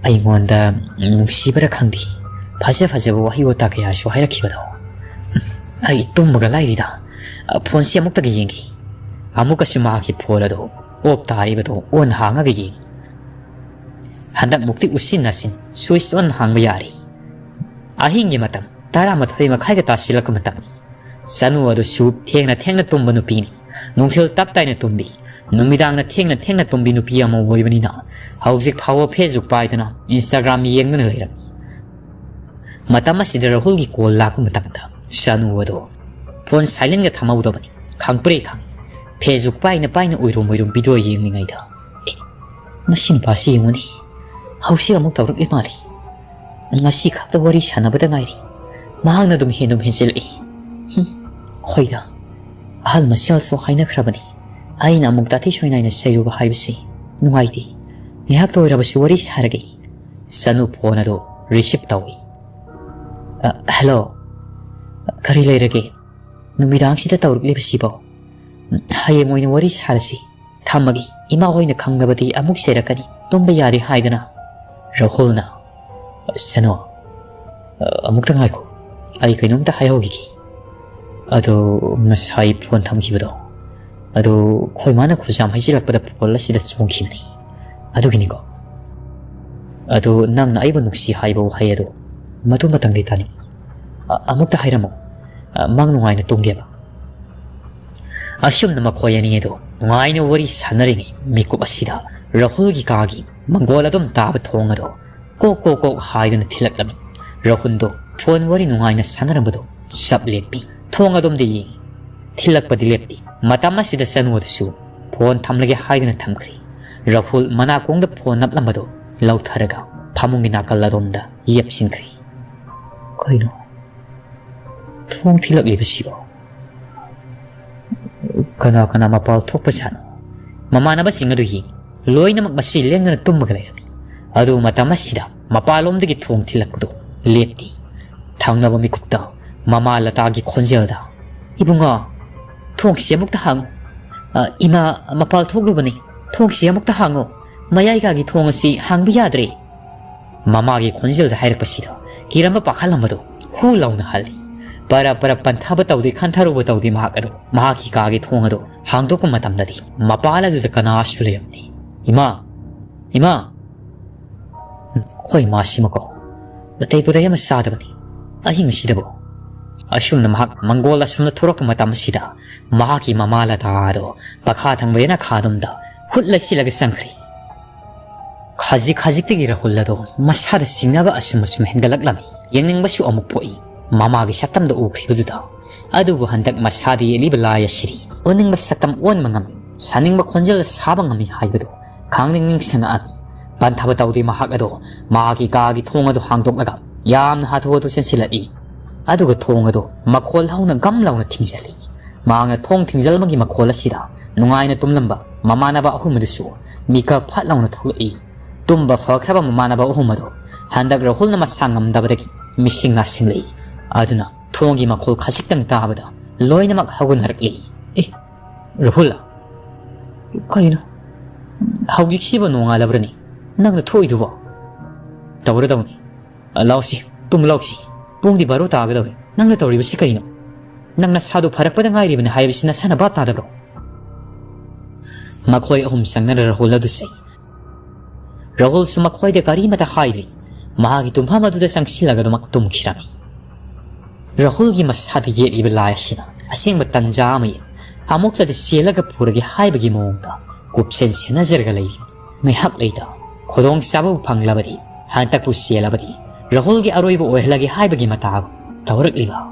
ꯑꯩꯉꯣꯟꯗ ꯅꯨꯡꯁꯤꯕꯔ ꯈꯪꯗꯦ, ꯐꯖ ꯐꯖꯕ ꯋꯥꯍꯩ ꯋꯥꯇꯥ ꯀꯌꯥꯁꯨ ꯍꯥꯏꯔꯛꯈꯤꯕꯗꯣ꯫ ꯎꯝ, ꯑꯩ ꯇꯨꯝꯕꯒ ꯂꯥꯏꯔꯤꯗ꯫ ꯑ, ꯐꯣꯟꯁꯤ ꯑꯃꯨꯛꯇꯒ ꯌꯦꯡꯈꯤ꯫ ꯑꯃꯨꯛꯀꯁꯨ ꯃꯍꯥꯛꯀꯤ ꯐꯣꯟ ꯑꯗꯨ ꯑꯣꯞ ꯇꯥꯔꯤꯕꯗꯨ ꯑꯣꯟ ꯍꯥꯡꯉꯒ ꯌꯦꯡꯉꯤ꯫ ꯍꯟꯗꯛꯃꯨꯛꯇꯤ ꯎꯆꯤꯟ ꯅꯥꯆꯤꯟ ꯁ꯭ꯋꯤꯆ ꯑꯣꯟ ꯍꯥꯡꯕ ꯌꯥꯔꯦ꯫ ꯑꯍꯤꯡꯒꯤ ꯃꯇꯝ ꯇꯔꯥꯃꯥꯊꯣꯏ ꯃꯈꯥꯏꯒ ꯇꯥꯁꯤꯜꯂꯛꯄ ꯃꯇꯝꯅꯤ꯫ ꯆꯅꯨ ꯑꯗꯨꯁꯨ ꯊꯦꯡꯅ ꯊꯦꯡꯅ ꯇꯨꯝꯕ ꯅꯨꯄꯤꯅꯤ꯫ ꯅꯨꯡꯊꯤꯜ ꯇꯞ ꯇꯥꯏꯅ ꯇꯨꯝꯕꯤ, ꯅꯨꯃꯤꯗꯥꯡꯅ ꯊꯦꯡꯅ ꯊꯦꯡꯅ ꯇꯨꯝꯕꯤ ꯅꯨꯄꯤ ꯑꯃ ꯑꯣꯏꯕꯅꯤꯅ ꯍꯧꯖꯤꯛ ꯐꯥꯎꯕ Facebook ꯄꯥꯏꯗꯨꯅ Instagram ꯌꯦꯡꯗꯨꯅ ꯂꯩꯔꯝꯃꯤ꯫ ꯃꯇꯝ ꯑꯁꯤꯗ ꯔꯥꯍꯨꯜꯒꯤ ꯀꯣꯜ ꯂꯥꯛꯄ ꯃꯇꯝꯗ ꯆꯅꯨ ꯑꯗꯨ ꯐꯣꯟ ꯁꯥꯏꯂꯦꯟꯒ ꯊꯝꯍꯧꯗꯕꯅꯤ꯫ ꯈꯪꯄ꯭ꯔꯦ ꯈꯪꯉꯤ꯫ Facebook ꯄꯥꯏꯅ ꯄꯥꯏꯅ ꯎꯏꯔꯨꯝ ꯎꯏꯔꯨꯝ ꯚꯤꯗꯤꯑꯣ ꯌꯦꯡꯂꯤꯉꯩꯗ, "ꯑꯦ, ꯃꯁꯤ ꯅꯨꯄꯥꯁꯤ ꯌꯦꯡꯉꯨꯅꯦ, ꯍꯧꯖꯤꯛ ꯑꯃꯨꯛ ꯇꯧꯔꯛꯂꯤ ꯃꯥꯜꯂꯤ꯫ ꯉꯁꯤ ꯈꯛꯇ ꯋꯥꯔꯤ ꯁꯥꯟꯅꯕꯗ ꯉꯥꯏꯔꯤ, ꯃꯍꯥꯛꯅ ꯑꯗꯨꯝ ꯍꯦꯟꯗꯨꯝ ꯍꯦꯟꯖꯤꯜꯂꯛꯏ꯫ ꯍꯨꯝ, ꯍꯣꯏꯗ, ꯑꯍꯜ ꯃꯁꯦꯜꯁꯨ ꯍꯥꯏꯅꯈ꯭ꯔꯕꯅꯤ, ꯑꯩꯅ ꯑꯃꯨꯛ ꯇꯥꯊꯤ ꯁꯣꯏꯅꯥꯏꯅ ꯆꯩꯔꯨꯕ ꯍꯥꯏꯕꯁꯤ ꯅꯨꯡꯉꯥꯏꯇꯦ꯫ ꯉꯥꯏꯍꯥꯛꯇ ꯑꯣꯏꯔꯕꯁꯨ ꯋꯥꯔꯤ ꯁꯥꯔꯒꯦ꯫ ꯁꯅꯨ phone ꯑꯗꯨ receive ꯇꯧꯏ꯫ "ꯑ, hello꯫ ꯀꯔꯤ ꯂꯩꯔꯒꯦ? ꯅꯨꯃꯤꯗꯥꯡꯁꯤꯗ ꯇꯧꯔꯛꯂꯤꯕꯁꯤꯕꯣ? ꯍꯌꯦꯡ ꯑꯣꯏꯅ ꯋꯥꯔꯤ ꯁꯥꯔꯁꯤ꯫ ꯊꯝꯃꯒꯦ꯫ ꯏꯃꯥ ꯍꯣꯏꯅ ꯈꯪꯂꯕꯗꯤ ꯑꯃꯨꯛ ꯆꯩꯔꯛꯀꯅꯤ꯫ ꯇꯨꯝꯕ ꯌꯥꯔꯦ ꯍꯥꯏꯗꯅ꯫" ꯔꯥꯍꯨꯜꯅ, "ꯁꯅꯨ, ꯑ, ꯑꯃꯨꯛꯇ ꯉꯥꯏꯈꯣ꯫ ꯑꯩ ꯀꯩꯅꯣꯝꯇ ꯍꯥꯏꯍꯧꯈꯤꯒꯦ꯫ ꯑꯗꯣ ꯉꯁꯥꯏ phone ꯊꯝꯈꯤꯕꯗꯣ, ꯑꯗꯣ ꯑꯩꯈꯣꯏ ꯃꯥꯅ ꯈꯨꯖꯥꯝ ꯍꯩꯖꯤꯜꯂꯛꯄꯗ phone ꯑꯁꯤꯗ ꯆꯣꯡꯈꯤꯕꯅꯤ꯫ ꯑꯗꯨꯒꯤꯅꯤꯀꯣ꯫ ꯑꯗꯣ ꯅꯪꯅ ꯑꯩꯕꯨ ꯅꯨꯡꯁꯤ ꯍꯥꯏꯕ ꯋꯥꯍꯩ ꯑꯗꯣ ꯃꯗꯨꯃꯇꯪꯗꯤ ꯇꯥꯅꯤꯡꯏ꯫ ꯑ-, ꯑꯃꯨꯛꯇ ꯍꯥꯏꯔꯝꯃꯨ꯫ ꯑ, ꯃꯪ ꯅꯨꯡꯉꯥꯏꯅ ꯇꯨꯝꯒꯦꯕ꯫" ꯑꯁꯨꯝꯅ ꯃꯈꯣꯏ ꯑꯅꯤ ꯑꯗꯨ ꯅꯨꯡꯉꯥꯏꯅ ꯋꯥꯔꯤ ꯁꯥꯟꯅꯔꯤꯉꯩ ꯃꯤꯀꯨꯞ ꯑꯁꯤꯗ ꯔꯥꯍꯨꯜꯒꯤ ꯀꯥꯒꯤ ꯃꯪꯒꯣꯜ ꯑꯗꯨꯝ ꯇꯥꯕ ꯊꯣꯡ ꯑꯗꯣ ꯀꯣꯛ ꯀꯣꯛ ꯀꯣꯛ ꯍꯥꯏꯗꯨꯅ ꯊꯤꯜꯂꯛꯂꯝꯃꯤ꯫ ꯔꯥꯍꯨꯜꯗꯣ phone ꯋꯥꯔꯤ ꯅꯨꯡꯉꯥꯏꯅ ꯁꯥꯟꯅꯔꯝꯕꯗꯣ ꯆꯞ ꯂꯦꯞꯄꯤ꯫ ꯊꯣꯡ ꯑꯗꯣꯝꯗ ꯌꯦꯡꯉꯤ꯫ ꯊꯤꯜꯂꯛꯄꯗꯤ ꯂꯦꯞꯇꯦ꯫ ꯃꯇꯝ ꯑꯁꯤꯗ ꯁꯅꯨ ꯑꯗꯨꯁꯨ phone ꯊꯝꯂꯒꯦ ꯍꯥꯏꯗꯨꯅ ꯊꯝꯈ꯭ꯔꯦ꯫ ꯔꯥꯍꯨꯜ ꯃꯅꯥꯀꯣꯡꯗ phone ꯅꯞꯂꯝꯕꯗꯣ ꯂꯧꯊꯔꯒ ꯐꯃꯨꯡꯒꯤ ꯅꯥꯀꯜ ꯑꯗꯣꯝꯗ ꯌꯦꯞꯁꯤꯟꯈ꯭ꯔꯦ꯫ ꯀꯩꯅꯣ? ꯊꯣꯡ ꯊꯤꯜꯂꯛꯂꯤꯕꯁꯤꯕꯣ? ꯀꯅꯥ ꯀꯅꯥ ꯃꯄꯥꯜ ꯊꯣꯛꯄꯖꯥꯠꯅꯣ? ꯃꯃꯥꯟꯅꯕꯁꯤꯡ ꯑꯗꯨ ꯌꯦꯡ, ꯂꯣꯏꯅꯃꯛ ꯃꯁꯤ ꯂꯦꯡꯗꯅ ꯇꯨꯝꯃꯒ ꯂꯩꯔꯝꯃꯤ꯫ ꯑꯗꯨ ꯃꯇꯝ ꯑꯁꯤꯗ ꯃꯄꯥꯟꯂꯣꯝꯗꯒꯤ ꯊꯣꯡ ꯊꯤꯜꯂꯛꯄꯗꯨ ꯂꯦꯞꯇꯦ꯫ ꯊꯪꯅꯕ ꯃꯤꯀꯨꯞꯇ ꯃꯃꯥ ꯂꯇꯥꯒꯤ ꯈꯣꯟꯖꯦꯜꯗ, "ꯏꯕꯨꯡꯉꯣ, ꯊꯣꯡꯁꯤ ꯑꯃꯨꯛꯇ ꯍꯥꯡꯉꯨ꯫ ꯑ, ꯏꯃꯥ ꯃꯄꯥꯜ ꯊꯣꯛꯂꯨꯕꯅꯤ꯫ ꯊꯣꯡꯁꯤ ꯑꯃꯨꯛꯇ ꯍꯥꯡꯉꯨ꯫ ꯃꯌꯥꯏ ꯀꯥꯒꯤ ꯊꯣꯡ ꯑꯁꯤ ꯍꯥꯡꯕ ꯌꯥꯗ꯭ꯔꯦ꯫" ꯃꯃꯥꯒꯤ ꯈꯣꯟꯖꯦꯜꯗ ꯍꯥꯏꯔꯛꯄꯁꯤꯗ ꯀꯤꯔꯝꯕ ꯄꯥꯈꯠꯂꯝꯕꯗꯨ ꯍꯨ ꯂꯥꯎꯅ ꯍꯜꯂꯤ꯫ ꯄꯔꯞ ꯄꯔꯞ ꯄꯟꯊꯕ ꯇꯧꯗꯦ, ꯈꯟꯊꯔꯨꯕ ꯇꯧꯗꯦ ꯃꯍꯥꯛ ꯑꯗꯨ꯫ ꯃꯍꯥꯛꯀꯤ ꯀꯥꯒꯤ ꯊꯣꯡ ꯑꯗꯨ ꯍꯥꯡꯗꯣꯛꯄ ꯃꯇꯝꯗꯗꯤ ꯃꯄꯥꯜ ꯑꯗꯨꯗ ꯀꯅꯥꯁꯨ ꯂꯩꯔꯝꯗꯦ꯫ "ꯏꯃꯥ! ꯏꯃꯥ!" "ꯍꯣꯏ, ꯃꯥꯁꯤꯃꯀꯣ꯫ ꯅꯥꯇꯩ ꯄꯨꯇꯩ ꯑꯃ ꯆꯥꯗꯕꯅꯤ ꯑꯍꯤꯡ ꯑꯁꯤꯗꯕꯨ꯫" ꯑꯁꯨꯝꯅ ꯃꯍꯥꯛ ꯃꯪꯒꯣꯜ ꯑꯁꯨꯝꯅ ꯊꯣꯔꯛꯄ ꯃꯇꯝ ꯑꯁꯤꯗ ꯃꯍꯥꯛꯀꯤ ꯃꯃꯥ ꯂꯇꯥ ꯑꯗꯨ ꯃꯈꯥ ꯊꯪꯕ ꯌꯦꯅꯈꯥ ꯑꯗꯣꯝꯗ ꯈꯨꯠ ꯂꯩꯁꯤꯜꯂꯒ ꯆꯪꯈ꯭ꯔꯦ꯫ ꯈꯖꯤꯛ ꯈꯖꯤꯛꯇꯒꯤ ꯔꯥꯍꯨꯜ ꯑꯗꯣ ꯃꯁꯥꯗ ꯆꯤꯡꯅꯕ ꯑꯁꯨꯝ ꯑꯁꯨꯝ ꯍꯦꯟꯒꯠꯂꯛꯂꯝꯃꯤ꯫ ꯌꯦꯡꯅꯤꯡꯕꯁꯨ ꯑꯃꯨꯛ ꯄꯣꯛꯏ꯫ ꯃꯃꯥꯒꯤ ꯁꯛꯇꯝꯗ ꯎꯈꯤꯕꯗꯨꯗ꯫ ꯑꯗꯨꯕꯨ ꯍꯟꯗꯛ ꯃꯁꯥꯗ ꯌꯦꯛꯂꯤꯕ ꯂꯥꯏ ꯑꯁꯤꯗꯤ ꯎꯅꯤꯡꯕ ꯁꯛꯇꯝ ꯑꯣꯟꯕ ꯉꯝꯃꯤ꯫ ꯁꯥꯅꯤꯡꯕ ꯈꯣꯟꯖꯦꯜꯗ ꯁꯥꯕ ꯉꯝꯃꯤ ꯍꯥꯏꯕꯗꯨ ꯈꯪꯅꯤꯡ ꯅꯤꯡꯁꯤꯡꯉꯛꯑꯝꯃꯤ꯫ ꯄꯟꯊꯕ ꯇꯧꯗꯦ ꯃꯍꯥꯛ ꯑꯗꯣ ꯃꯍꯥꯛꯀꯤ ꯀꯥꯒꯤ ꯊꯣꯡ ꯑꯗꯨ ꯍꯥꯡꯗꯣꯛꯂꯒ ꯌꯥꯝꯅ ꯍꯥꯊꯨ ꯍꯥꯊꯨ ꯆꯦꯟꯁꯤꯜꯂꯛꯏ꯫ ꯑꯗꯨꯒ ꯊꯣꯡ ꯑꯗꯨ ꯃꯈꯣꯜ ꯍꯧꯅ ꯒꯝ ꯂꯥꯎꯅ ꯊꯤꯡꯖꯤꯜꯂꯤ꯫ ꯃꯍꯥꯛꯅ ꯊꯣꯡ ꯊꯤꯡꯖꯤꯜꯕꯒꯤ ꯃꯈꯣꯜ ꯑꯁꯤꯗ ꯅꯨꯡꯉꯥꯏꯅ ꯇꯨꯝꯂꯝꯕ ꯃꯃꯥꯟꯅꯕ ꯑꯍꯨꯝ ꯑꯗꯨꯁꯨ ꯃꯤꯀꯞ ꯐꯠ ꯂꯥꯎꯅ ꯊꯣꯛꯂꯛꯏ꯫ ꯇꯨꯝꯕ ꯐꯈ꯭ꯔꯕ ꯃꯃꯥꯟꯅꯕ ꯑꯍꯨꯝ ꯑꯗꯨ ꯍꯟꯗꯛ ꯔꯥꯍꯨꯜꯅ ꯃꯁꯥ ꯉꯝꯗꯕꯗꯒꯤ ꯃꯤꯁꯤꯡ ꯅꯥꯁꯤꯡꯂꯛꯏ꯫ ꯑꯗꯨꯅ ꯊꯣꯡꯒꯤ ꯃꯈꯣꯜ ꯈꯖꯤꯛꯇꯪ ꯇꯥꯕꯗ ꯂꯣꯏꯅꯃꯛ ꯍꯧꯒꯠꯅꯔꯛꯂꯤ꯫ "ꯑꯦ, ꯔꯥꯍꯨꯜ, ꯀꯩꯅꯣ? ꯍꯧꯖꯤꯛꯁꯤꯕꯨ ꯅꯣꯡꯉꯥꯜꯂꯕ꯭ꯔꯅꯦ? ꯅꯪꯅ ꯊꯣꯛꯏꯗꯨꯕꯣ?" "ꯇꯧꯔꯗꯧꯅꯤ꯫ ꯂꯥꯎꯁꯤ, ꯇꯨꯝ ꯂꯥꯎꯁꯤ꯫ ꯄꯨꯡꯗꯤ ꯕꯥꯔꯣ ꯇꯥꯒꯗꯧꯔꯦ꯫ ꯅꯪꯅ ꯇꯧꯔꯤꯕꯁꯤ ꯀꯔꯤꯅꯣ? ꯅꯪ ꯅꯁꯥꯗꯨ ꯐꯔꯛꯄꯗ ꯉꯥꯏꯔꯤꯕꯅꯤ ꯍꯥꯏꯕꯁꯤ ꯅꯁꯥꯅ ꯚꯥꯞ ꯇꯥꯗꯕ꯭ꯔꯣ?" ꯃꯈꯣꯏ ꯑꯍꯨꯝ ꯆꯪꯅꯅ ꯔꯥꯍꯨꯜ ꯑꯗꯨ ꯆꯩ꯫ ꯔꯥꯍꯨꯜꯁꯨ ꯃꯈꯣꯏꯗ ꯀꯔꯤꯃꯇ ꯍꯥꯏꯗ꯭ꯔꯤ꯫ ꯃꯍꯥꯛꯀꯤ ꯇꯨꯝꯐꯝ ꯑꯗꯨꯗ ꯆꯪꯁꯤꯜꯂꯒ ꯑꯗꯨꯃꯛ ꯇꯨꯝꯈꯤꯔꯝꯃꯤ꯫ ꯔꯥꯍꯨꯜꯒꯤ ꯃꯁꯥꯗ ꯌꯦꯠꯂꯤꯕ ꯂꯥꯏ ꯑꯁꯤꯅ ꯑꯁꯦꯡꯕ ꯇꯟꯖꯥ ꯑꯃ ꯌꯦꯡ, ꯑꯃꯨꯛꯇꯗ ꯆꯦꯜꯂꯒ ꯄꯨꯔꯒꯦ ꯍꯥꯏꯕꯒꯤ ꯃꯑꯣꯡꯗ ꯀꯨꯞꯁꯦꯟ ꯁꯦꯟꯅꯖꯔꯒ ꯂꯩꯔꯤ꯫ ꯉꯥꯏꯍꯥꯛ ꯂꯩꯇ ꯈꯨꯗꯣꯡꯆꯥꯕꯕꯨ ꯐꯪꯂꯕꯗꯤ, ꯍꯟꯗꯛꯄꯨ ꯆꯦꯜꯂꯕꯗꯤ ꯔꯥꯍꯨꯜꯒꯤ ꯑꯔꯣꯏꯕ ꯑꯣꯏꯍꯜꯂꯒꯦ ꯍꯥꯏꯕꯒꯤ ꯃꯇꯥꯒꯨꯝ ꯇꯧꯔꯛꯂꯤꯕ